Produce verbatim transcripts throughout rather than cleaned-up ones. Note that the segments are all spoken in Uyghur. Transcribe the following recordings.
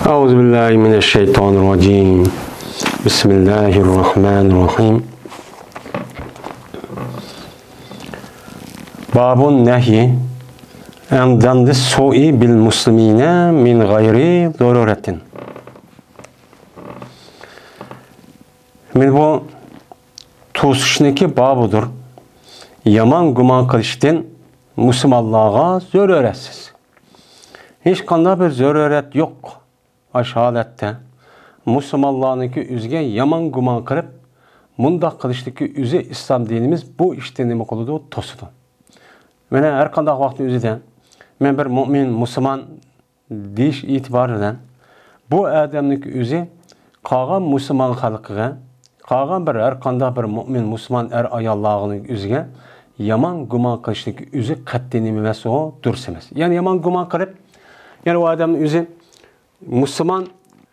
أعوذ بالله من الشيطان الرجيم. بسم الله الرحمن الرحيم. باب النهي عن ظن السوء بالمسلمين من غير ضرورة. مانا بۇ توسۇشنىڭكى بابىدۇر. يامان گۇمان قىلىشتىن مۇسۇلمانلارغا زۆرۈرەتسىز. ھېچقانداق بىر زۆرۈرەت يوق. ئاشۇ ھالەتتە مۇسۇلمانلارنىڭكى ئۆزىگە يامان گۇمان قىلىپ، مۇنداق قىلىشتىكى ئۆزى ئىسلام دىنىمىز بۇ ئىشنى نېمە قىلىدۇ؟ توسىدۇ. مانا ھەر قانداق ۋاقىتنىڭ ئۆزىدە مەن بىر مۆمىن، مۇسۇلمان دېيىش ئېتىبارى بىلەن بۇ ئادەمنىڭكى ئۆزى قالغان مۇسۇلمان خەلقىگە، قالغان بىر ھەر قانداق بىر مۆمىن، مۇسۇلمان ئەر-ئاياللارنىڭ ئۆزىگە يامان گۇمان قىلىشنىڭكى ئۆزى قەتئىي نېمە ئەمەس، ئۇ دۇرۇس ئەمەس. يەنى يامان گۇمان قىلىپ، يەنى ئۇ ئادەمنىڭ ئۆزى مۇسۇلمان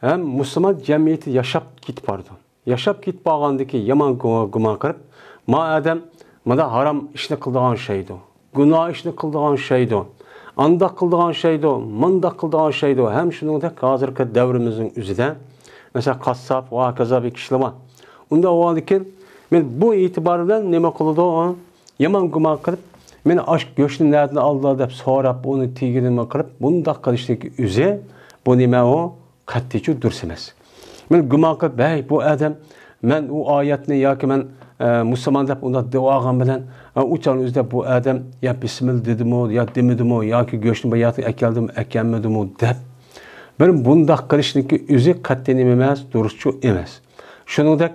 ھەم مۇسۇلمان جەمئىيىتى ياشاپ كېتىپ بارىدۇ. ياشاپ كېتىپ بارغاندىكى يامان گۇ-، گۇمان قىلىپ، ما ئادەم مانا ھارام ئىشنى قىلىدىغان ئوخشايدۇ، گۇناھ ئىشنى قىلىدىغان ئوخشايدۇ، ئانداق قىلىدىغان ئوخشايدۇ، مۇنداق قىلىدىغان ئوخشايدۇ. ھەم شۇنىڭدەك ھازىرقى دەۋرىمىزنىڭ ئۆزىدە، مەسىلەن، قاسساپ ۋە ھاكازا بىر كىشىلەر بار. ئۇنداق بولغاندىكىن، مەن بۇ ئېتىبار بىلەن نېمە قىلىدۇ؟ يامان گۇمان قىلىپ، مانا ئاشۇ گۆشنى نەدىن ئالدىلا دەپ سوراپ، ئۇنى تېگىدىنمۇ قىلىپ، بۇنداق قىلىشتىكى ئۆزى، بۇ نېمە ئۇ؟ قەتئىيچە دۇرۇس ئەمەس. مانا گۇمان قىلىپ، ھەي، بۇ ئادەم، مەن ئۇ ئايەتنى ياكى مەن، ئە، مۇسۇلمان دەپ ئۇنداق دەۋالغان بىلەن، ئە، ئۇ چاغنىڭ ئۆزىدە بۇ ئادەم يا بىسمىللا دېدىمۇ، يا دېمىدىمۇ، ياكى گۆشنى بۇ يەردىن ئەكەلدىمۇ، ئەكەلمىدىمۇ دەپ، بىر بۇنداق قىلىشنىڭكى ئۆزى قەتئىي نېمە ئەمەس، دۇرۇسچۇ ئەمەس. شۇنىڭدەك،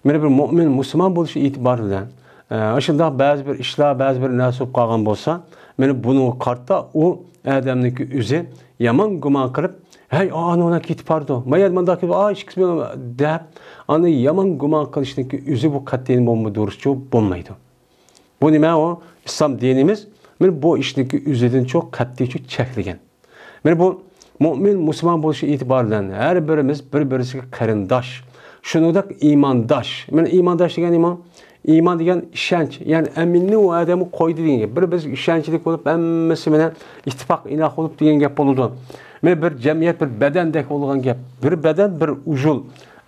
مانا بىر مۆمىن، مۇسۇلمان بولۇشى ئېتىبارى بىلەن، ئە، ئاشۇنداق بەزى بىر ئىشلار، بەزى بىر نەرسە بولۇپ قالغان بولسا، مانا بۇنىڭغا قارىتا ئۇ ئادەمنىڭكى ئۆزى يامان گۇمان قىلىپ، ھەي، ئانىڭ كېتىپ بارىدۇ، ما يەردە مۇنداق كېتىپ، ئا، ئىككىسى بىلەن دەپ، ئاندىن يامان گۇمان قىلىشنىڭكى ئۆزى بۇ قەتئىي بولما دۇرۇسچۇ بولمايدۇ. بۇ نېمە ئۇ؟ ئىسلام دىنىمىز مانا بۇ ئىشنىڭكى ئۆزىدىنچۇ قەتئىيچۇ چەكلىگەن. مانا بۇ مۆمىن، مۇسۇلمان بولۇشى ئېتىبارى بىلەن ھەر بىرىمىز بىر-بىرىسىگە قېرىنداش، شۇنىڭدەك ئىمانداش. مانا ئىمانداش دېگەن نېمە؟ ئىمان دېگەن ئىشەنچ، يەنى ئەمىننى ئۇ ئادەمگە قويدى دېگەن گەپ. بىر-بىرىگە ئىشەنچلىك بولۇپ، ھەممىسى بىلەن ئىتتىپاق، ئىناق بولۇپ دېگەن گەپ بولىدۇ. مانا بىر جەمئىيەت، بىر بەدەندەك بولغان گەپ. بىر بەدەن، بىر ئۇجۇل،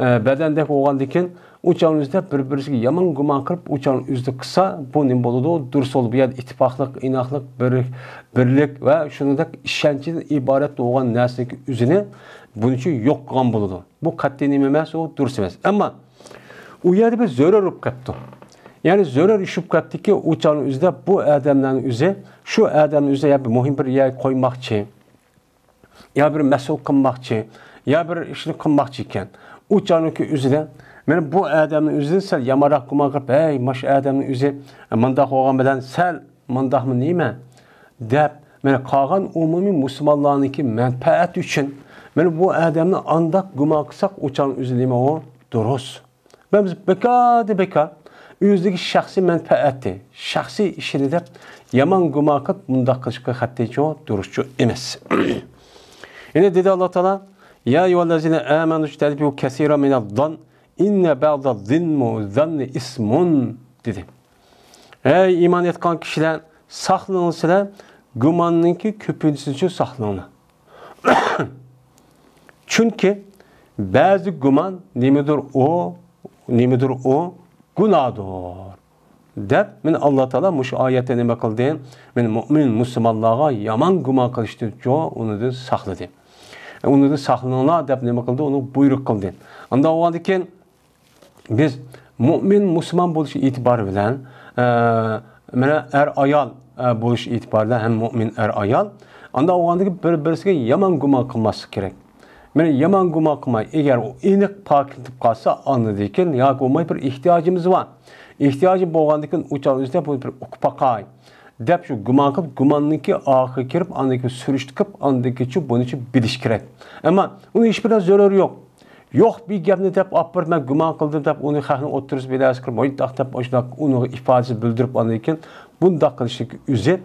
ئە، بەدەندەك بولغاندىكىن، ئۇ چاغنىڭ ئۆزىدە بىر-بىرسىگە يامان گۇمان قىلىپ، ئۇ چاغنىڭ ئۆزىدە قىلسا، بۇ نېمە بولىدۇ؟ دۇرۇس بولىدۇ. بۇ يەردە ئىتتىپاقلىق، ئىناقلىق، بىر-، بىرلىك ۋە شۇنىڭدەك ئىشەنچتىن ئىبارەت بولغان نەرسىنىڭكى ئۆزىنى بۇنىڭ ئۈچۈن يوق قىلغان بولىدۇ. بۇ قەتئىي نېمە ئەمەس، ئۇ دۇرۇس ئەمەس. ئەمما ئۇ يەردە بىر زۆرۈر بولۇپ قاپتۇ. يەنى زۆرۈر ئىش بولۇپ قاپتىكى، ئۇ چاغنىڭ ئۆزىدە بۇ ئادەملەرنىڭ ئۆزى، شۇ ئادەمنىڭ ئۆزى يا بىر مۇھىم بىر يەرگە قويماقچى، يا بىر مەسئۇل قىلماقچى، يا بىر ئىشنى قىلماقچى ئىكەن. ئۇ چاغنىڭكى ئۆزىدە مانا بۇ ئادەمنىڭ ئۆزىدىن سەل يامانراق گۇمان قىلىپ، ھەي، مانا شۇ ئادەمنىڭ ئۆزى مۇنداق بولغان بىلەن سەل مۇنداقمۇ نېمە دەپ، مانا قالغان ئومۇمىي مۇسۇلمانلارنىڭكى مەنپەئەتى ئۈچۈن مانا بۇ ئادەمنى ئانداق گۇمان قىلساق، ئۇ چاغنىڭ ئۆزى نېمە ئۇ؟ دۇرۇس. مەن بىز بىكاردىن بىكار ئۆزىدىكى شەخسىي مەنپەئەتى، شەخسىي ئىشىنى دەپ يامان گۇمان قىلىپ مۇنداق قىلىشقا قەتئىيچۇ دۇرۇسچۇ ئەمەس. يەنە دېدى ئاللا تائالا، يا أيها الذين آمنوا اجتنبوا كثيرا من الظن إن بعض الظن إثم دېدى. ھەي ئىمان ئېيتقان كىشىلەر، ساقلىنىڭلار سىلەر گۇماننىڭكى كۆپىنچىسىدىن ساقلىنىڭلار. چۈنكى بەزى گۇمان نېمىدۇر ئۇ، نېمىدۇر ئۇ گۇناھدۇر دەپ، مانا ئاللا تائالا مۇشۇ ئايەتتە نېمە قىلدى؟ مانا مۆمىن مۇسۇلمانلارغا يامان گۇمان قىلىشتىن چوڭ ئۇنىڭدىن ساقلىدى. ئۇنىڭدىن ساقلىنىڭلار دەپ نېمە قىلدى؟ ئۇنى بۇيرۇق قىلدى. ئانداق بولغاندىكىن، بىز مۆمىن مۇسۇلمان بولۇش ئېتىبارى بىلەن، ئە، مانا ئەر-ئايال، ئە، بولۇش ئېتىبارى بىلەن ھەم مۆمىن ئەر-ئايال، ئانداق بولغاندىكىن بىر-بىرسىگە يامان گۇمان قىلماسلىق كېرەك. مانا يامان گۇمان قىلماي، ئەگەر ئۇ ئېنىق پاكىتىپ قالسا، ئاندىن كېيىن ياكى بولماي بىر ئېھتىياجىمىز بار. ئېھتىياجى بولغاندىن كېيىن ئۇ چاغ ئۆزىدە بۇنى بىر ئۇقۇپ باقاي دەپ شۇ گۇمان قىلىپ، گۇماننىڭكى ئاخىرى كىرىپ، ئاندىن كېيىن سۈرۈشتە قىلىپ، ئاندىن كېيىن شۇ بۇنىچە بىلىش كېرەك. ئەمما ئۇنىڭ ھېچبىر زۆرۈرى يوق. يوق بىر گەپنى دەپ ئاپىرىپ، مەن گۇمان قىلدىم دەپ، ئۇنى خەقنىڭ ئوتتۇرىسىدا بىلەرسىز كىرىپ، مۇنداق دەپ، ئاشۇنداق ئۇنىڭغا ئىپادىسىنى بىلدۈرۈپ، ئاندىن كېيىن بۇنداق قىلىشنىڭ ئۆزى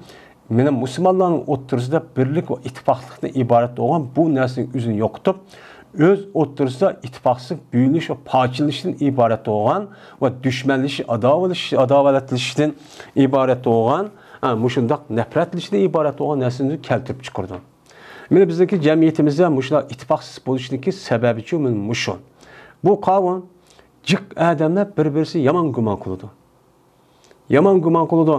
مانا مۇسۇلمانلارنىڭ ئوتتۇرىسىدا بىرلىك ۋە ئىتتىپاقلىقتىن ئىبارەت بولغان بۇ نەرسىنىڭ ئۆزىنى يوقىتىپ، ئۆز ئوتتۇرىسىدا ئىتتىپاقسىزلىق، بۆلۈنۈش ۋە پارچىلىنىشتىن ئىبارەت بولغان ۋە دۈشمەنلىشىش، ئاداۋەتلىشىش، ئاداۋەتلىشىشتىن ئىبارەت بولغان، ھە، مۇشۇنداق نەپرەتلىشىشتىن ئىبارەت بولغان نەرسىنى كەلتۈرۈپ چىقىرىدۇ. مانا بىزنىڭكى جەمئىيىتىمىزدە مۇشۇنداق ئىتتىپاقسىز بولۇشنىڭكى سەۋەبىچۇ مانا مۇشۇ. بۇ قاۋۇ جىق ئادەملەر بىر-بىرسى يامان گۇمان قىلىدۇ. يامان گۇمان قىلىدۇ.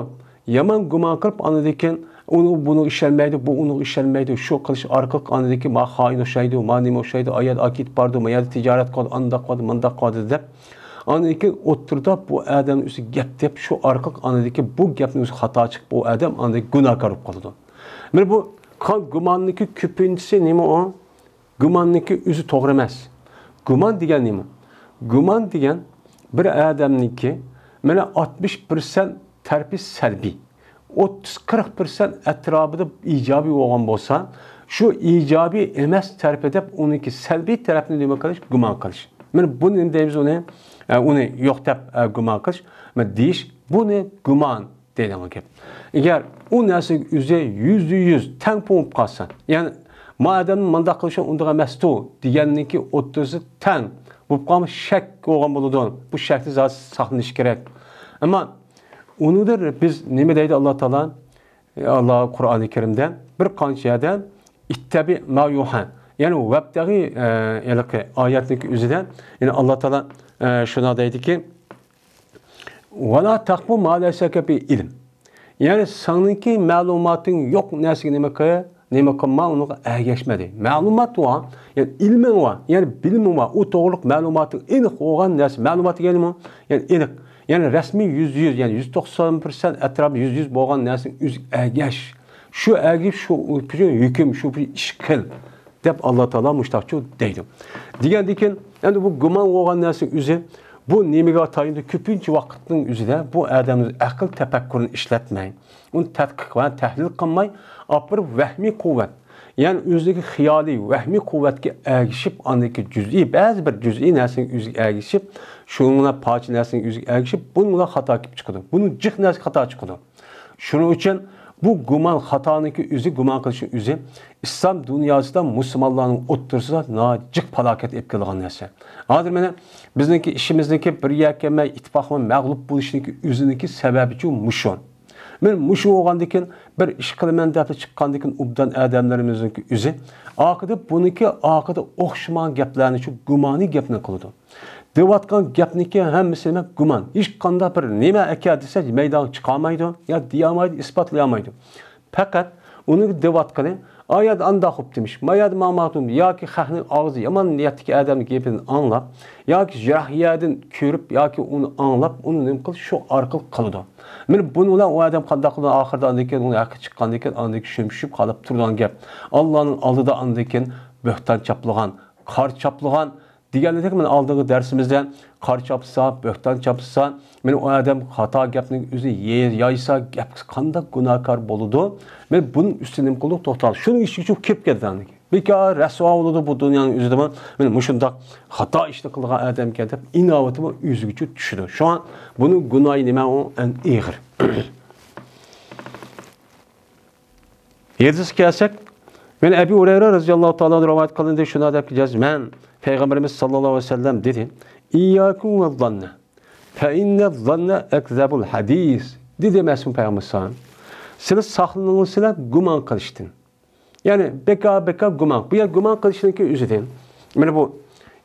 يامان گۇمان قىلىپ، ئاندىن كېيىن ئۇنى، بۇنىڭغا ئىشەنمەيدۇ، بۇ ئۇنىڭغا ئىشەنمەيدۇ. شۇ قىلىش ئارقىلىق ئاندىن كېيىن ما خائىن ئوخشايدۇ، ما نېمە ئوخشايدۇ، ئا يەردە ئاكېتىپ بارىدۇ، ما يەردە تىجارەت قىلىدۇ، ئانداق قىلىدۇ، مۇنداق قىلىدۇ دەپ. ئاندىن كېيىن ئوتتۇرىدا بۇ ئادەمنىڭ ئۆزى گەپ دەپ، شۇ ئارقىلىق ئاندىن كېيىن بۇ گەپنىڭ ئۆزى خاتا چىقىپ، ئۇ ئادەم ئاندىن كېيىن گۇناھكار بولۇپ قالىدۇ. مانا بۇ قىلغان گۇماننىڭكى كۆپىنچىسى نېمە ئۇ؟ گۇماننىڭكى ئۆزى توغرا ئەمەس. گۇمان دېگەن نېمە؟ گۇمان دېگەن بىر ئادەمنىڭكى، مانا، ئاتمىش پىرسەنت تەرىپى سەلبىي، ئوتتۇز قىرىق پىرسەنت ئەتراپىدا ئىجابىي بولغان بولسا، شۇ ئىجابىي ئەمەس تەرىپى دەپ ئۇنىڭكى سەلبىي تەرەپنى نېمە قىلىش؟ گۇمان قىلىش. مانا بۇنى نېمە دەيمىز ئۇنى؟ ئە، ئۇنى يوق دەپ، ئە، گۇمان قىلىش. مانا دېيىش، بۇنى گۇمان دەيدىغان گەپ. ئەگەر ئۇ نەرسىگە ئۆزى يۈزدە يۈز تەڭ بولۇپ قالسا، يەنى ما ئادەمنىڭ مۇنداق قىلىشى ئۇنداق ئەمەستۇ دېگەننىڭكى ئوتتۇرىسى تەڭ بولۇپ قالما شەك بولغان بولىدۇ. بۇ شەكتىن زادى ساقلىنىش كېرەك. ئەمما ئۇنىڭدا بىز نېمە دەيدۇ ئاللا تائالا؟ ئاللا قۇرئانى كەرىمدە بىر قانچە يەردە ئىتتەبى ما يۇھا، يەنى ۋەبتەغى، ئە، ھېلىقى ئايەتنىڭكى ئۆزىدە، يەنى ئاللا تائالا، ئە، شۇنداق دەيدىكى، ۋەلا تەقپۇ ما لەيسە لەكە بىھى ئىلم. يەنى سېنىڭكى مەلۇماتىڭ يوق نەرسىگە نېمە قىل-، نېمە قىلما، ئۇنىڭغا ئەگەشمە دەيدۇ. مەلۇمات بار، يەنى ئىلمىڭ بار، يەنى بىلىمىڭ بار، ئۇ توغرىلىق مەلۇماتىڭ ئېنىق بولغان نەرسە. مەلۇمات دېگەنمۇ، يەنى ئېنىق. يەنى رەسمىي يۈزدە يۈز، يەنى يۈز توقسان پىرسەنت ئەتراپى يۈزدە يۈز بولغان نەرسىنىڭ ئۆزىگە ئەگەش. شۇ ئەگىشىپ، شۇ ئۈچۈن ھۆكۈم، شۇ ئۈچۈن ئىش قىل. دەپ ئاللا تائالا مۇشتاقچۇ دەيدۇ. دېگەندىن كېيىن، ئەمدى بۇ گۇمان بولغان نەرسە ئۆزى، بۇ نېمىگە تايىنىدۇ؟ كۆپىنچە ۋاقىتنىڭ ئۆزىدە بۇ ئادەمنىڭ ئەقىل تەپەككۇرىنى ئىشلەتمەي، ئۇنى تەتقىق ۋە تەھلىل قىلماي، ئاپىرىپ ۋەھمىي قۇۋۋەت، يەنى ئۆزىدىكى خىيالىي ۋەھمىي قۇۋۋەتكە ئەگىشىپ، ئاندىكى جۈزئىي، بەزى بىر جۈزئىي نەرسىنىڭ ئۆزىگە ئەگىشىپ، شۇنىڭ بىلەن پارچە نەرسىنىڭ ئۆزىگە ئەگىشىپ، بۇنىڭ بىلەن خاتا كېلىپ چىقىدۇ. بۇنىڭ جىق نەرسە خاتا چىقىدۇ. شۇنىڭ ئۈچۈن بۇ گۇمان خاتانىڭكى ئۆزى، گۇمان قىلىشنىڭ ئۆزى ئىسلام دۇنياسىدا مۇسۇلمانلارنىڭ ئوتتۇرىسىدا ناھايىتى جىق پالاكەت ئېلىپ كېلىدىغان نەرسە. ھازىر مانا بىزنىڭكى ئىشىمىزنىڭكى بىر يەرگە كەلمەي، ئىتتىپاقمۇ مەغلۇپ بولۇشنىڭكى ئۆزىنىڭكى سەۋەبىچۇ مۇشۇ. مانا مۇشۇ بولغاندىكىن، بىر ئىش قىلىمەن دەپ چىققاندىكىن، ئوبدان ئادەملىرىمىزنىڭكى ئۆزى ئارقىدا بۇنىڭكى ئارقىدا ئوخشىمىغان گەپلەرنى، شۇ گۇمانىي گەپنى قىلىدۇ. دەۋاتقان گەپنىكى ھەممىسى نېمە؟ گۇمان. ھېچقانداق بىر نېمە ئەكەل دېسە، مەيدانغا چىقالمايدۇ، يا دېيەلمەيدۇ، ئىسپاتلىيالمايدۇ. پەقەت ئۇنىڭ دەۋاتقىنى، ئا يەردە ئانداق بوپتىمىش، ما يەردە ماڭماقتىم، ياكى خەقنىڭ ئاغزى يامان نىيەتتىكى ئادەمنىڭ گېپىدىن ئاڭلاپ، ياكى يىراق يەردىن كۆرۈپ، ياكى ئۇنى ئاڭلاپ، ئۇنى نېمە قىلىش، شۇ ئارقىلىق قىلىدۇ. مانا بۇنى بىلەن ئۇ ئادەم قانداق قىلىدۇ؟ ئاخىرىدا ئاندىن كېيىن ئۇنىڭ ھەققى چىققاندىن كېيىن، ئاندىن كېيىن شۈمشۈپ قالاپ تۇرىدىغان گەپ. ئاللانىڭ ئالدىدا ئاندىن كېيىن بۆھتان چاپلىغان، قارا چاپلىغان، دېگەنىدەك، مانا ئالدىنقى دەرسىمىزدە قارا چاپلىسا، بۆھتان چاپلىسا، مانا ئۇ ئادەم خاتا گەپنى ئۆزى يايسا، گەپ قانداق گۇناھكار بولىدۇ؟ مانا بۇنىڭ ئۈستىدە نېمە قىلدۇق؟ توختالدۇق. شۇنىڭ ئىچىگە چۈشۈپ كېلىپ كەتتى. بىكار رەسۋا بولىدۇ بۇ دۇنيانىڭ ئۆزىدىمۇ. مانا مۇشۇنداق خاتا ئىشنى قىلغان ئادەمكەن دەپ ئىناۋىتىمۇ ئۆزىگىچە چۈشىدۇ. شۇڭا بۇنىڭ گۇناھى نېمە؟ ئۇ ئەڭ ئېغىر. ھەدىسكە كەلسەك، مانا ئەبۇ ھۇرەيرە رەزىياللاھۇ تائالا ئەنھۇدىن رىۋايەت قىلىندى، شۇنىڭ دەپ جەزمەن پەيغەمبىرىمىز ساللاللاھۇ ئەلەيھى ۋەسەللەم دېدى، «ئىيياكۇم ۋەززاننە، فەئىننەززاننە ئەكزەبۇل ھەدىس» دېدى مەسۇم پەيغەمبەر سان. سىلەر ساقلىنىڭلار سىلەر گۇمان قىلىشتىن. يەنى بىكار، بىكار گۇمان. بۇ يەر گۇمان قىلىشنىڭكى ئۆزىدىن. مانا بۇ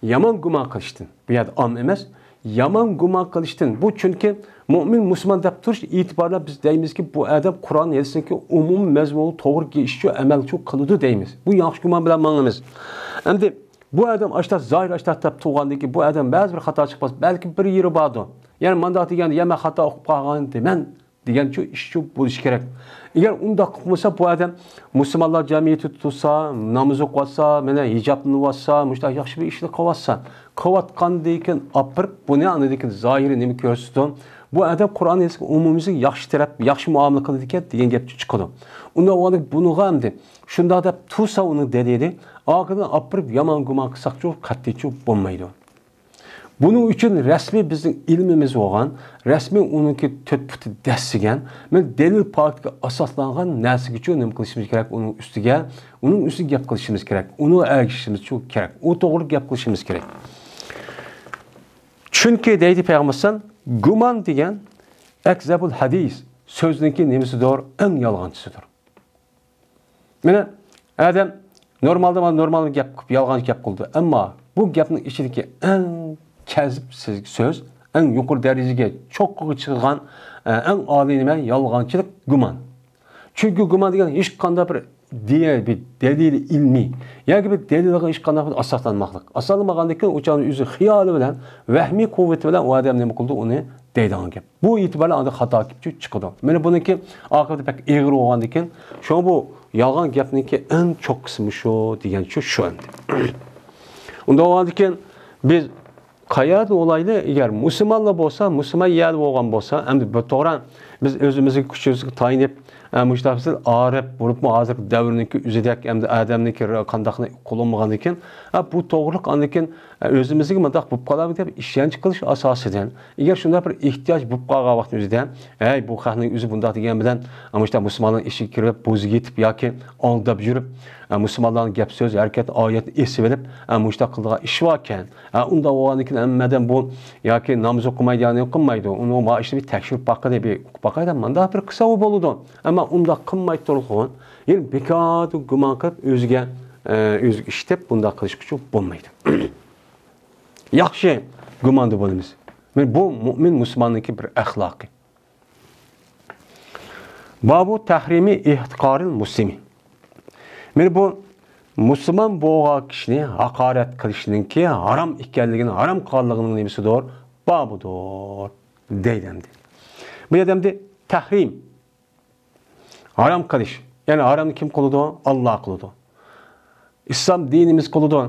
يامان گۇمان قىلىشتىن. بۇ يەردە ئام ئەمەس. يامان گۇمان قىلىشتىن. بۇ چۈنكى مۆمىن، مۇسۇلمان دەپ تۇرۇش ئېتىبارىدا بىز دەيمىزكى، بۇ ئادەم قۇرئان ھەدىسنىڭكى ئومۇمىي مەزمۇنىغا توغرا كېلىشىچە ئەمەلچۇ قىلىدۇ دەيمىز. بۇ ياخشى گۇمان بىلەن ماڭىمىز. ئەمدى بۇ ئادەم ئاشتاق، زاھىر ئاشتاق دەپ تۇرغاندىن كېيىن، بۇ ئادەم بەزى بىر خاتا چىقماس، بەلكىم بىر يېرى باردۇ. يەنى مانداق دېگەندە، يا مەن خاتا ئوقۇپ قالغان دېمەن. دېگەنچۇ ئىشچۇ بولۇشى كېرەك. ئەگەر ئۇنداق قىلمىسا، بۇ ئادەم مۇسۇلمانلار جەمئىيىتى تۇتسا، ناماز ئوقۇۋاتسا، مانا ھىجابلىنىۋاتسا، مۇشۇنداق ياخشى بىر ئىشنى قىلىۋاتسا، قىلىۋاتقاندىن كېيىن ئاپىرىپ، بۇنى ئاندىن كېيىن زاھىرى نېمە كۆرسىتىدۇ؟ بۇ ئادەم قۇرئان ھەدىسكە ئومۇمىيسى ياخشى تەرەپ، ياخشى مۇئامىلە قىلىدىكەن دېگەن گەپ چىقىدۇ. ئۇنداق بولغاندا بۇنىڭغا ئەمدى شۇنداق دەپ تۇرسا ئۇنىڭ دەلىلى، ئارقىدىن ئاپىرىپ يامان گۇمان قىلساقچۇ قەتئىيچۇ بولمايدۇ. بۇنىڭ ئۈچۈن رەسمىي بىزنىڭ ئىلمىمىز بولغان، رەسمىي ئۇنىڭكى تۆت پۇتى دەسسىگەن، مانا دەلىل پاكىتقا ئاساسلانغان نەرسىگىچۇ نېمە قىلىشىمىز كېرەك؟ ئۇنىڭ ئۈستىگە، ئۇنىڭ ئۈستىگە گەپ قىلىشىمىز كېرەك، ئۇنىڭغا ئەگىشىشىمىزچۇ كېرەك، ئۇ توغرا گەپ قىلىشىمىز كېرەك. چۈنكى دەيدۇ پەيغەمبەر، گۇمان دېگەن ئەكزەبۇل ھەدىس، سۆزنىڭكى نېمىسىدۇر؟ ئەڭ يالغانچىسىدۇر. مانا ئادەم نورمالدا مانا نورمال گەپ قىلىپ، يالغان گەپ قىلىدۇ. ئەمما بۇ گەپنىڭ ئىچىدىكى ئەڭ كەزىپ سۆز، ئەڭ يۇقىرى دەرىجىگە، چوققىغا چىقىدىغان، ئە، ئەڭ ئالىي نېمە؟ يالغانچىلىق، گۇمان. چۈنكى گۇمان دېگەن ھېچقانداق بىر دېيە-، بىر دەلىلى ئىلمىي ياكى بىر دەلىلغا ھېچقانداق بىر ئاساسلانماقلىق. ئاساسلانمىغاندىن كېيىن ئۇ چاغدا ئۆزى خىيالى بىلەن، ۋەھمىي قۇۋۋىتى بىلەن ئۇ ئادەم نېمە قىلىدۇ؟ ئۇنى دەيدىغان گەپ. بۇ ئېتىبارى ئاندا خاتا كېلىپ چىقىدۇ. مانا بۇنىڭكى ئاقىۋىتى بەك ئېغىر بولغاندىكىن، شۇڭا بۇ يالغان گەپنىڭكى ئەڭ چوققىسى مۇشۇ دېگەن شۇ، شۇ ئەمدى. ئۇنداق بولغاندىكىن بىز قەيەردە بولايلى، ئەگەر مۇسۇلمانلار بولسا، مۇسۇلمان يەردە بولغان بولسا، ئەمدى بۇ توغرا بىز ئۆزىمىزنىڭ كۈچىمىزگە تايىنىپ، ئە، مۇشۇنداق بىز ئارىپ، بولۇپمۇ ھازىرقى دەۋرنىڭكى ئۆزىدەك ئەمدى ئادەمنىڭكى قانداقنى قوللانمىغاندىكىن، ئە، بۇ توغرىلىق ئاندىكىن، ئە، ئۆزىمىزگە مۇنداق بولۇپ قالامدۇ دەپ ئىشەنچ قىلىش ئاساسىدىن، ئەگەر شۇنداق بىر ئېھتىياج بولۇپ قالغان ۋاقىتنىڭ ئۆزىدە، ھەي، بۇ خەقنىڭ ئۆزى بۇنداق دېگەن بىلەن، مۇشۇنداق مۇسۇلمانلارنىڭ ئىشىگە كىرىپ، بوزىگە يېتىپ ياكى ئالداپ يۈرۈپ، ئە، مۇسۇلمانلارنىڭ گەپ سۆز، ھەرىكەت، ئايەتنى ئېسىۋېلىپ، ئە، مۇشۇنداق قىلىدىغان ئىش باركەن. ئە، ئۇنداق بولغاندىكىن ھەممە ئادەم بۇ ياكى ناماز ئوقۇمايدۇ، ياكى ئوقۇمايدۇ. ئۇنىڭ ما ئىشىنى بىر تەكشۈرۈپ باققىلى، بىر ئۇقۇپ باقايلى، مانداق بىر قىلسا ئۇ بولىدۇ. ئەمما ئۇنداق قىلماي تۇرغۇن. يەنى بىكار گۇمان قىلىپ ئۆزىگە، ئە، ئۆزىگە ئىشلىتىپ بۇنداق قىلىشقىچۇ بولمايدۇ. ياخشى گۇماندا بولىمىز. مانا بۇ مۇئمىن مۇسۇلماننىڭكى بىر ئەخلاقى. بابۇ تەھرىمى ئېھتىقارىل مۇسلىمى. مانا بۇ مۇسۇلمان بولغان كىشىنى ھاقارەت قىلىشنىڭكى ھارام ئىكەنلىكىنىڭ، ھارام قىلغانلىقىنىڭ نېمىسىدۇر؟ بابىدۇر دەيدۇ ئەمدى. بۇ يەردە ئەمدى تەھرىم، ھارام قىلىش. يەنى ھارامنى كىم قىلىدۇ؟ ئاللا قىلىدۇ. ئىسلام دىنىمىز قىلىدۇ.